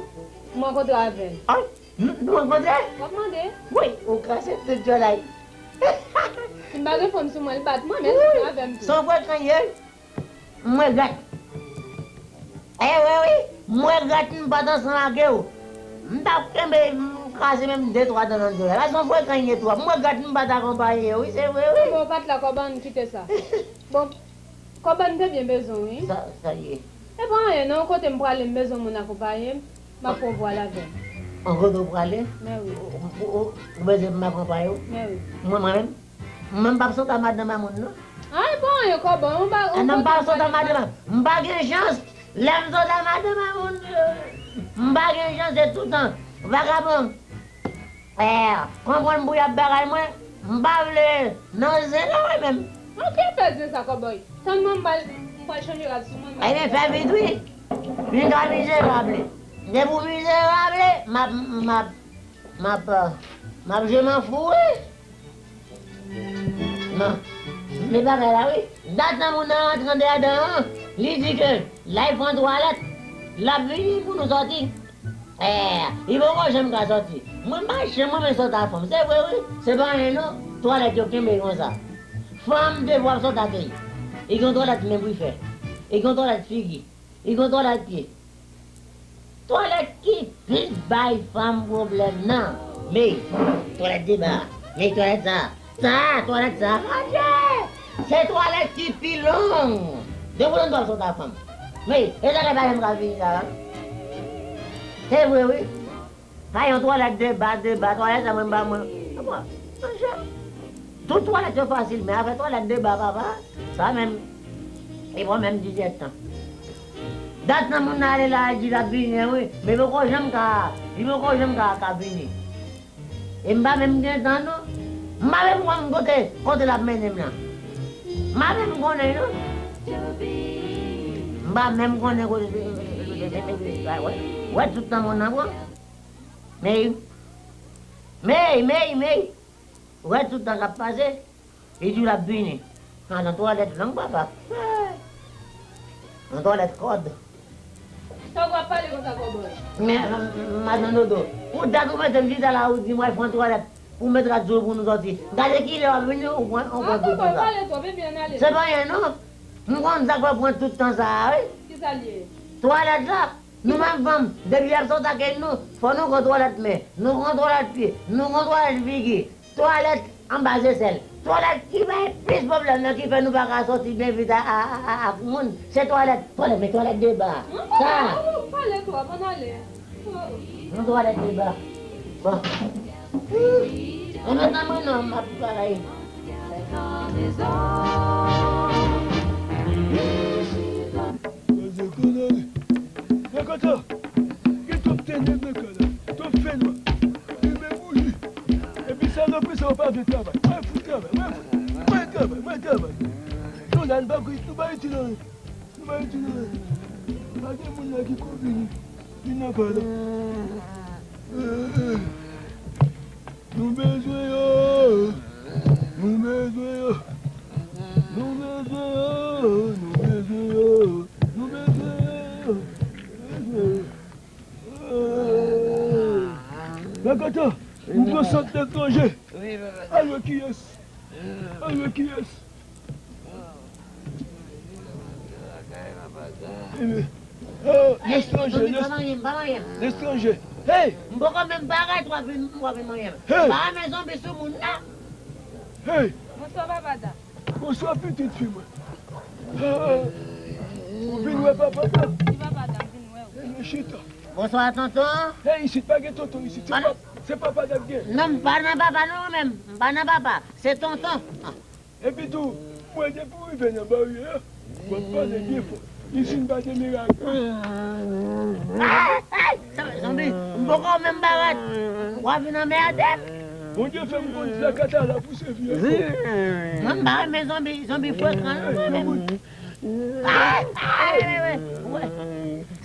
m rankontre avè l. Ah, nou, nou rankontre? W ap mande. Wi, ou kase tout djòlay. Si m pa gen fanm sou mwen, l bat mwen, men l soti avè m tou. San frekan ye. M regrèt. Eh, wi, wi, m regrèt m pa t ansanm ak ou. M t ap kenbe, m kraze menm de twa dan nan djòlay. Paske san frekan ye twòp. M regrèt m pa t akonpaye w, wi, se vre, wi. Bon, w pa t la, kòbòy, ann kite sa. Bon, kòbòy, m te byen bezwen w, wi. Sa, sa ye? E pa anyen, non, kote m prale, m bezwen moun akonpaye m, m ap pran vwal avè m. An kote w prale? Mè wi. Ou, ou, ou, ou bezwen m akonpaye w? Mè wi. Mwen, mwen menm? Mwen, m p ap sot ak madanm a moun, non. Ay, pa anyen, kòbòy, ou pa, ou kote w prale? M p ap sot ak madanm a, m pa gen chans. Lè m sot ak madanm a moun, m pa gen chans, se toutan. Vagabon. Eh, konprann pou y ap bagay mwen, m pa vle nan zen nan mwen menm. Ok, fè zen sa, kòbòy. Tann mwen, m pral, m pral chanje rad sou mwen, m pral... Ebyen, fè vit, wi. Vin ka mizerab. Depi w mizerab, m ap, m ap, m ap, m ap jwe m an fou, wi. Non. Men bagay la, wi. Dat nan moun nan rantre anndan an, li di ke l al pran twalèt, l ap vini pou nou sòti. Eh, li poko janm ka sòti. Mwen pa janm renmen sòt ak fanm. Se vre, wi. Se pa anyen, non. Twalèt yo kenbe konsa. Fanm de fwa ap sòt ak li. Li gen twalèt men pou l fè. Li gen twalèt figi. Li gen twalèt pye. Twalèt ki plis bay fanm pwoblèm nan. Men, twalèt de ba. Men twalèt sa. Sa, twalèt sa. Adje! Se twalèt ki pi long. De pwoblèm twalèt sòt ak fanm. Men, e sa k fè pa janm ka vini la. Se vre, wi. Pa yon twalèt de ba, de ba, twalèt sa mwen ba mwen. Apa, monchè, tout twalèt yo fasil, men afè twalèt de ba, papa, sa menm, li pran menm dizyèt tan. Dat nan moun nan ale la, di l ap vini, wi, men li poko janm ka, li poko janm ka, ka vini. E m pa menm gen tan, non. M pa menm konn kote, kote l ap mennen m nan. M pa menm konnen, non. M pa menm konnen kote, wè, wè tout tan moun nan pran. Mey, mey, mey, mey. Ou wè tout tan k ap pase, li di w l ap vini. A, nan twalèt lang papa. Nan twalèt kòd. Sa w ap pale konsa, kòbòy? Men, madan Dodo, ou dat ou mete m chita la, ou di m w al pran twalèt pou m met rad sou ou pou nou sòti. Gade kilè w ap vini, ou pran, ou pran tout tan sa. A, kòbòy, pale twòp, ebyen, n ale. Se pa anyen, non. M konn sa k fè w pran tout tan sa a, wi. Kisa l ye? Twalèt la. Nou menm fanm, depi y ap sòt ak nou, fò nou gen twalèt men, nou gen twalèt pye, nou gen twalèt figi, twalèt anba zesèl. Twalèt ki bay plis pwoblèm nan, ki fè nou pa ka sòti byen vit a, a, a, a, ak moun, se twalèt. Twalèt, men twalèt de ba. Sa. Ou pale twòp, ann ale. Yon twalèt de ba. Bon. E mentnan mwen non, m ap travay. Pase kanare. Nan kòt sa, gen twòp tenèb nan kay la. Twòp fènwa. Limen bouji. Epi salopri sa yo pa vle travay. Mwen fout travay. Mwen fout. Mwen travay. Mwen travay. Nou la, nou pa, nou pa itil anyen. Nou pa itil anyen. Pa gen moun la ki ko vini. Vin nan kay la. Nou bezwen yo. Nou bezwen yo. Nou bezwen yo. Nou bezwen yo. Nou bezwen yo. Nou bezwen yo. Nan kòt sa, m pran sant letranje. Al wè kiyès. Al wè kiyès. Letranje, letranje. Hey! M poko menm parèt, w ap vin, w ap vin manyen m. Hey! Pa renmen zonbi sou moun nan. Hey! Bonswa, papa Da. Bonswa, pitit fi mwen. Ou vin wè papa Da? Wi, papa Da, m vin wè w. Ebyen, chita. Bonswa, tonton. Hey, isit pa gen tonton isit. Se papa, se papa n ap gen. Non, m pa nan papa non, mwen menm. M pa nan papa. Se tonton. Epi tou, mwen depi w rive nan baryè a, w ap pale byen fò. Isit pa gen mirak. Ay, ay, zanmi, m poko menm parèt. W ap vin anmède m. Bondye fè m konn sa kata la pou sèvi ankò. Mwen m pa renmen zonbi, zonbi frekan non, mwen menm. Ay, ay, ay, ay, ay.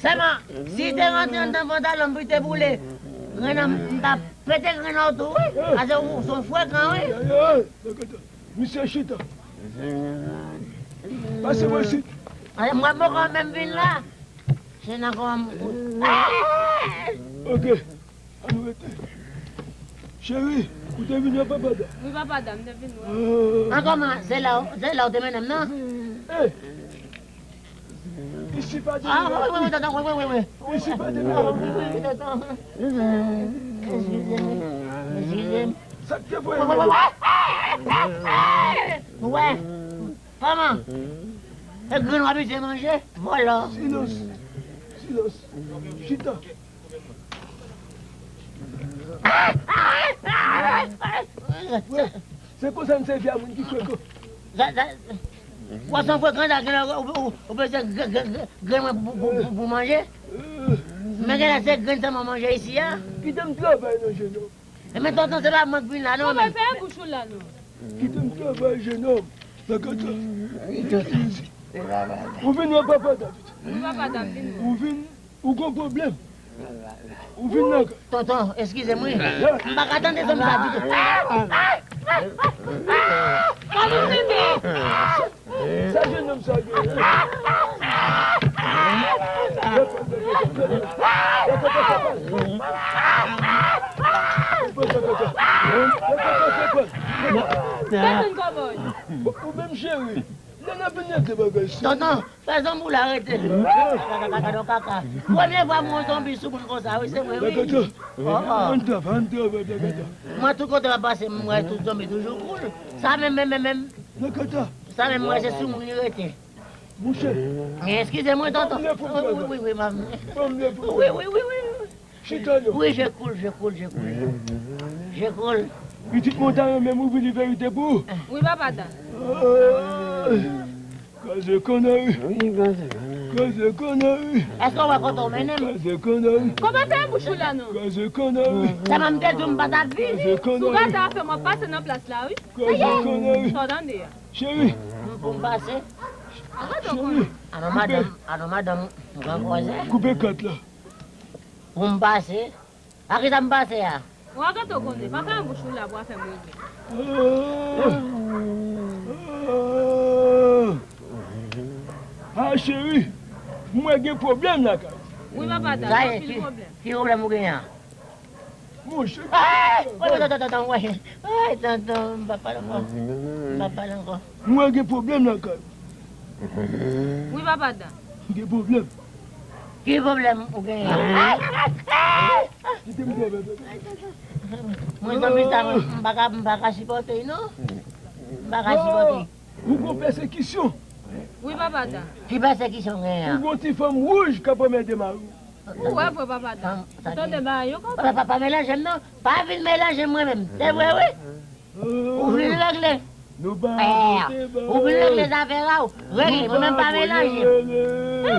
Sèlman, si te rantre anndan pantalon m pou te boule, grenn nan, m ta pete grenn nan tou, wi. Paske ou se yon frekan, wi. Ay, ay, ay. Misye chita. Pase mwen isit. Mwen poko menm vin la. Se nan kòman m. Ok. Ann rete. Cheri, ou te vin wè papa Dan? Wi, papa Dan, m te vin wè. Ah. An kòman? Se la, se la ou te mennen m, non? Eh! Isi pa de mirak. Ah, wi, wi, wi, tonton, wi, wi, wi, wi. Isi pa de mirak. Ah, wi, wi, wi, tonton. Eskize m. Eskize m. Sa k te voye m? Wi, wi, wi. Wi. Kòman? E grenn w abitye manje? Vòlò. Silans. Silans. Chita. Wè, se konsa n sèvi a moun ki frekan. Sa, sa, w ap son frekan sa, gen lè ou, ou, ou bezwen grenn mwen pou, pou, pou, pou manje. Men gen lè se grenn sèlman manje isi a. Kite m travay non, jennonm. Enben, tonton, se pa mwen k vin la, non, men. Papa, fèmen bouch ou la, non. Kite m travay, jennonm. Lakata. Ou vin wè papa David. Wi, papa David, vin wè. Ou vin, ou gon pwoblèm. Ou vin nan. Tonton, eskize m, wi. M pa ka tande zanmi sa ditou. Sa jennonm sa gen? Ou menm cheri, lè n ap vin regle bagay sa. Tonton, fè zanmi w la rete. Kaka, kaka, kaka, kaka. Premye fwa m wè yon zonbi sou moun konsa, wi, se vre, wi. Ann travay, ann travay, Dakata. Mwen, tout kote m ap pase, m wè tout zonbi toujou koul. Sa menm, menm, menm, menm. Dakata. Sa menm, mwen, se sou moun li rete. Monchè. Men eskize mwen, tonton. Wi, wi, wi, wi, m ap. Wi, wi, wi, wi. Chita non. Wi, je cool, je cool, je cool. Je cool. Pitit mwen ta renmen m ouvri li verite pou ou. Wi, papa Dan. Kraze konari. Wi, kraze konari. Kraze konari. Èske w wè kote w mennen m? Kraze konari. Kòman fè bouch ou la non? Kraze konari. Sèlman m te di w m pa t ap vini. Kraze konari. Sou gata fè m ap pase nan plas la, wi. Kraze konari. Sa w tande a? Cheri. M pou m pase. Cheri. Alò, madanm, alò, madanm, m pran kòzè. Koupe kat la. Pou m pase. A kisa m pase a? Ou a gate w konnen, pa fè yon bouch ou la pou afè m regle. Ah, cheri, mwen gen pwoblèm lakay. Wi, papa, ta gen anpil pwoblèm. Ki pwoblèm ou genyen an? Monchè. Ay, tonton, tonton, tonton, wi. Ay, tonton, m pa pale ankò. M pa pale ankò. Mwen gen pwoblèm lakay. Wi, papa Dan. M gen pwoblèm. Ki pwoblèm ou genyen? Kite m travay, bebe. Mwen, zanmi sa, mwen, m pa ka, m pa ka sipòte, non. M pa ka sipòte. Ou gon pèsekisyon. Wi, papa Dan. Ki pèsekisyon w genyen an? Ou gon ti fanm wouj k ap anmède mari w. Ou wè vre, papa Dan. Ou tande bagay yo konsa. Pa, pa, pa melanje m, non. Pa vin melanje m, mwen menm. Se vre, wi. Ou vin regle. Ou vin regle zafè a w. Regle, mwen menm pa melanje. Sa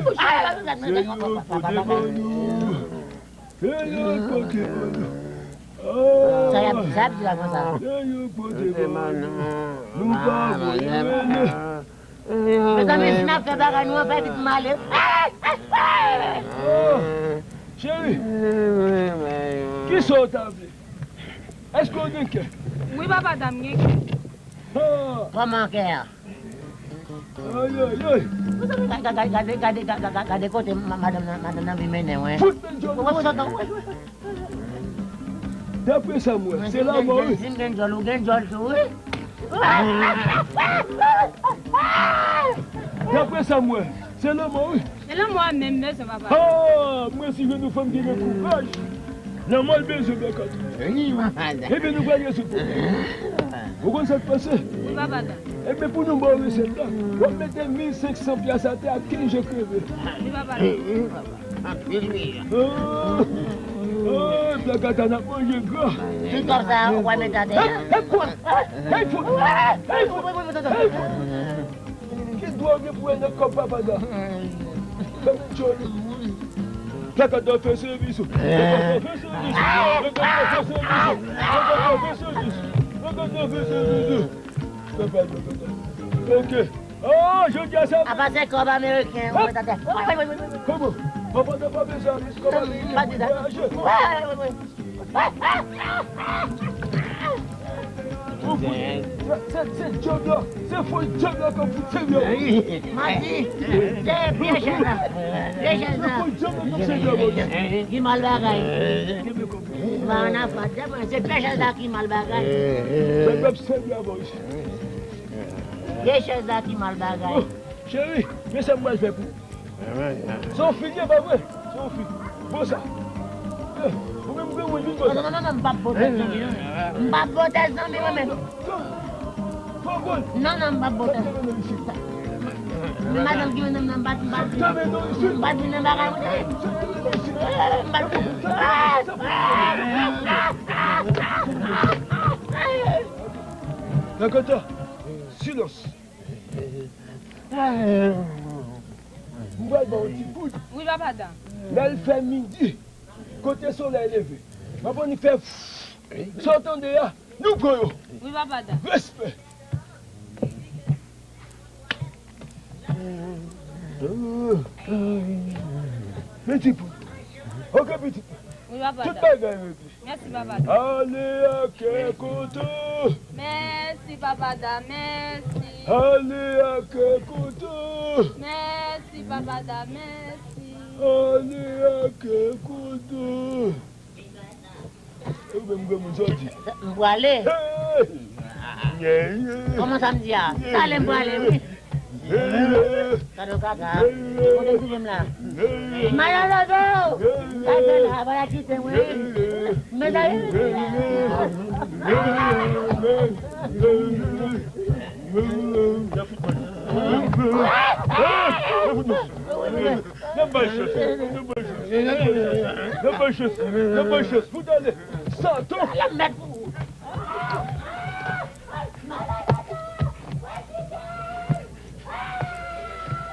y ap di, sa y ap di la konsa. Mezanmi, si n ap fè bagay, nou an fè vit m ale. Cheri, kisa w ta vle? Èske w gen kè? Wi, papa Dan, m gen kè. Kòman kè a? Ay, ay, ay. Gade, gade, gade, gade, gade kote ma-, madanm nan, madanm nan vin mennen mwen. Fout men djòl ou. Daprè sa m wè, se lanmò, wi. Si m gen djòl, ou gen djòl tou, wi. Daprè sa m wè, se lanmò, wi. E lanmò a menm bezwen, papa. Ah, mwen si jwenn yon fanm ki gen kouraj, lanmò l bezwen bèkòt. Wi, papa Dan. Ebyen, nou pral rezoud pwoblèm. Ou konn sa k pase? Wi, papa Dan. Ebyen, pou nou ba w resèt la, w ap mete mil senk san pyas atè a kenz je kreve. Wi, papa Dan. Anpil wi. Ah, ah, Plakata n ap manje gra. Tout kòb sa a, ou pral mete atè a. Hey, hey, fout! Hey, fout! Hey, fout! Hey, fout! Ki dwa w gen pou wè nan kòb papa sa? Gade Jolly. Plakata fè sèvis ou. Plakata fè sèvis ou. Plakata fè sèvis ou. Plakata fè sèvis ou. Plakata fè sèvis ou. Papa, papa, papa. Ok. Oh, jodi a sa. Apa se kòb ameriken ou mete atè. Kòman? Papa nan pa bezwen kòb ameriken pou vwayaje. Ou fout. Se, se, se djòb la. Se fo djòb la k ap fout sèvi a. Manti. Se pye chèz la. Pye chèz la. Se fo djòb la k ap sèvi a. Ki mal bagay. Mwen an afè. Se pye chèz la ki mal bagay. Djòb la ap sèvi a. Pye chèz la ki mal bagay. Oh, cheri, men sa m pral fè pou ou. Se yon fi li ye, pa vre? Se yon fi. Bon sa. Eh, ou menm granmoun, vin bon sa. Non, non, non, non, m p ap bo tèt zanmi, non. M p ap bo tèt zanmi, mwen menm. Non, non, m p ap bo tèt. Madanm ki vin nan m nan, m pa t, m pa t, m pa t vin nan bagay, ou tande? Eh, m pa t. Dakota, silans. M pral ba w ti kout. Wi, papa Dan. Lè l fè midi, kote solèy leve, m ap annik fè sa w tande a, nou pran yo. Wi, papa Dan. Respè. Men ti kout. Ok, pitit. Wi, papa Dan. Tout bagay regle. Mèsi, papa Dan. Ale a kè kontan. Mèsi, papa Dan, mèsi. Ale a kè kontan. Mèsi, papa Dan, mèsi. Ale a a kè kontan. E ou menm granmoun sa w di? M prale. Hey! Yeah, yeah. Kòman sa m di a? Prale, m prale, wi. Gade w kaka. Kote w twouve m la? Malè leve w! Kay fè la, pa la kite mwen. Mezanmi. N ap bay chans, n ap bay chans, n ap bay chans, n ap bay chans, n ap bay chans, n ap bay chans, fout ale, Sato!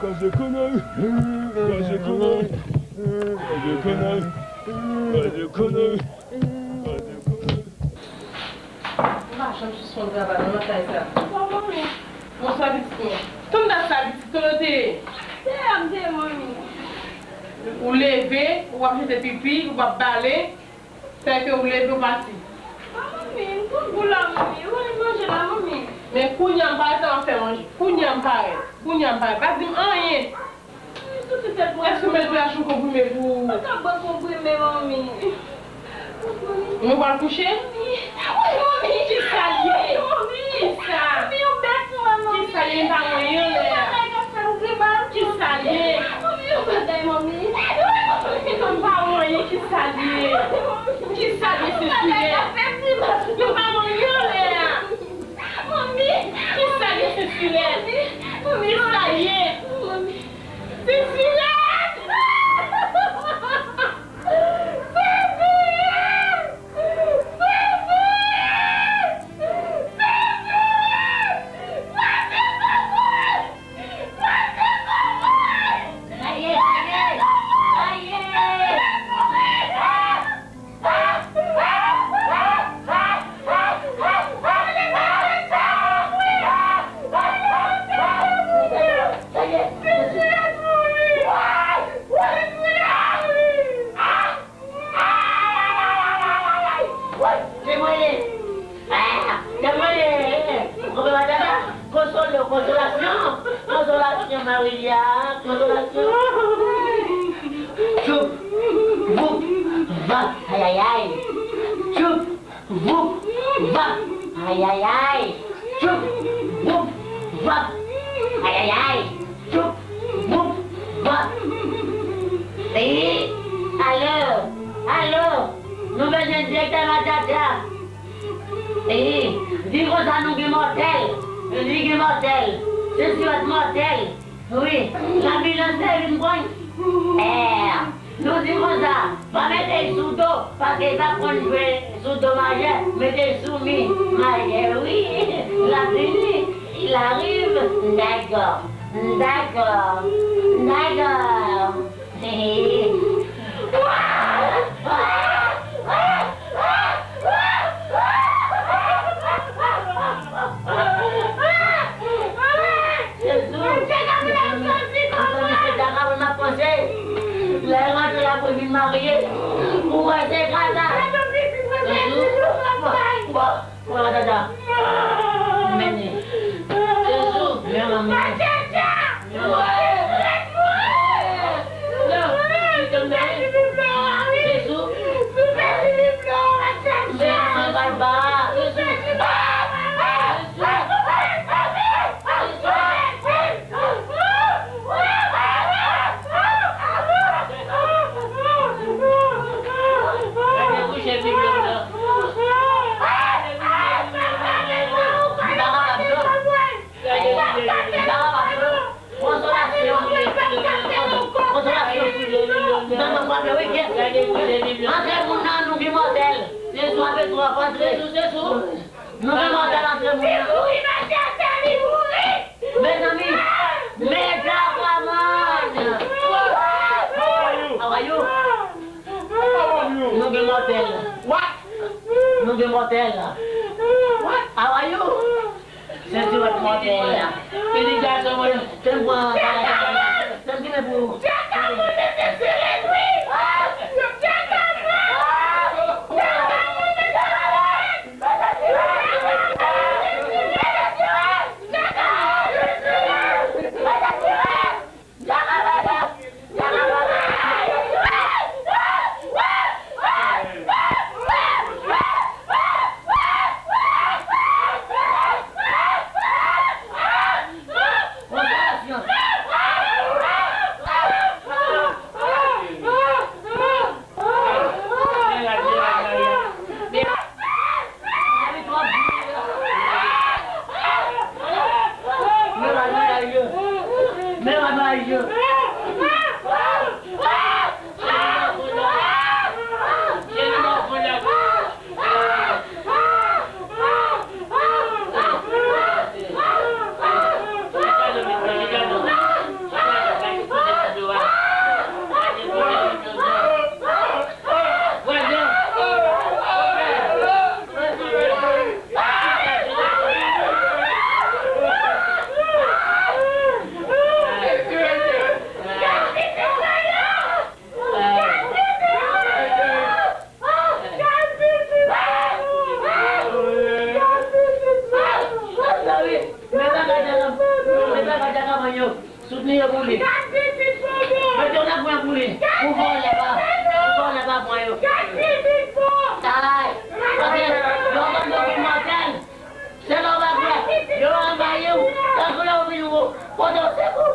Kòze konari, kòze konari, kòze konari, kòze konari, kòze konari. M pa janm sispann travay non nan kay sa. Bonswa, manmi. Bonswa, pitit mwen. Tann dat sa, pitit, kote w te ye? Dèyè m te ye, manmi. Ou leve, ou ap jete pipi, ou ap bale. Fè ke ou leve, ou pati. A, manmi, m konn gou la, manmi. Ou manje la, manmi. Men kounye a m parèt la, m ap fè manje. Kounye a m parèt. Kounye a m parèt. Pa di m anyen. Èske w mèt bwè yon konprime pou ou? Mwen ta bwè konprime, manmi. Ou pral kouche? Wi, manmi. Kisa l ye? Kisa? Kisa l ye? M pa wè anyen anlè a. Kisa l ye? Manmi, yon bagay, manmi. M pa wè anyen, kisa l ye? Kisa l ye, se silè? M pa wè anyen anlè a. Manmi! Kisa l ye, se silè? Manmi! Kisa l ye? Manmi! Se silè! Se silè! Se silè! Se silè! Sa ye, sa ye, sa ye. Temwaye! Temwaye! Ou konprann madanm la? Konsole, konsolasyon! Konsolasyon, Marilia! Konsolasyon! Tchoup! Voup! Vap! Ayayay! Tchoup! Voup! Vap! Ayayay! Tchoup! Voup! Vap! Ayayay! Tchoup! Voup! Vap! Eyi! Alo! Alo! Nou bezwen direktè Matata! Eyi! Di konsa nou gen mòtèl! Li gen mòtèl! Se sirèt mòtèl! Wi! Lanbilans te vin pran l! Èè! Nou di konsa, pa mete l sou do, paske l pa konn jwe sou do majè, mete l sou mi majè, wi. L ap vini, il arrive. Dakò, dakò, dakò. Jezi! Misye ta ka wè m ap panse. Lè l rantre la pou l vin marye. Ou wè se kaka. Jezi! Bon, bon, bon, tata. Mennen. Jezi! Men manman. Jezi! Konsolasyon. Konsolasyon. Antre moun nan, nou gen mòtèl. Jezi, apre twòp, antre. Nou gen mòtèl, antre moun nan. Mezanmi, mezanmi, kaman? How are you? Nou gen mòtèl. Nou gen mòtèl. How are you? Senti wè mòtèl la. Fini gason mwen. Fè m pran bagay sa. Fè m ginen pou ou. Soutni yo pou li. Mete yon nan pwen pou li. Pou vòlè pa, pou vòlè pa pran yo. Ay, paske yo konn yo vin mòtèl. Se lè w pa kwè, yo anvayi w. Tankou lè w vin wo, pote w sekou.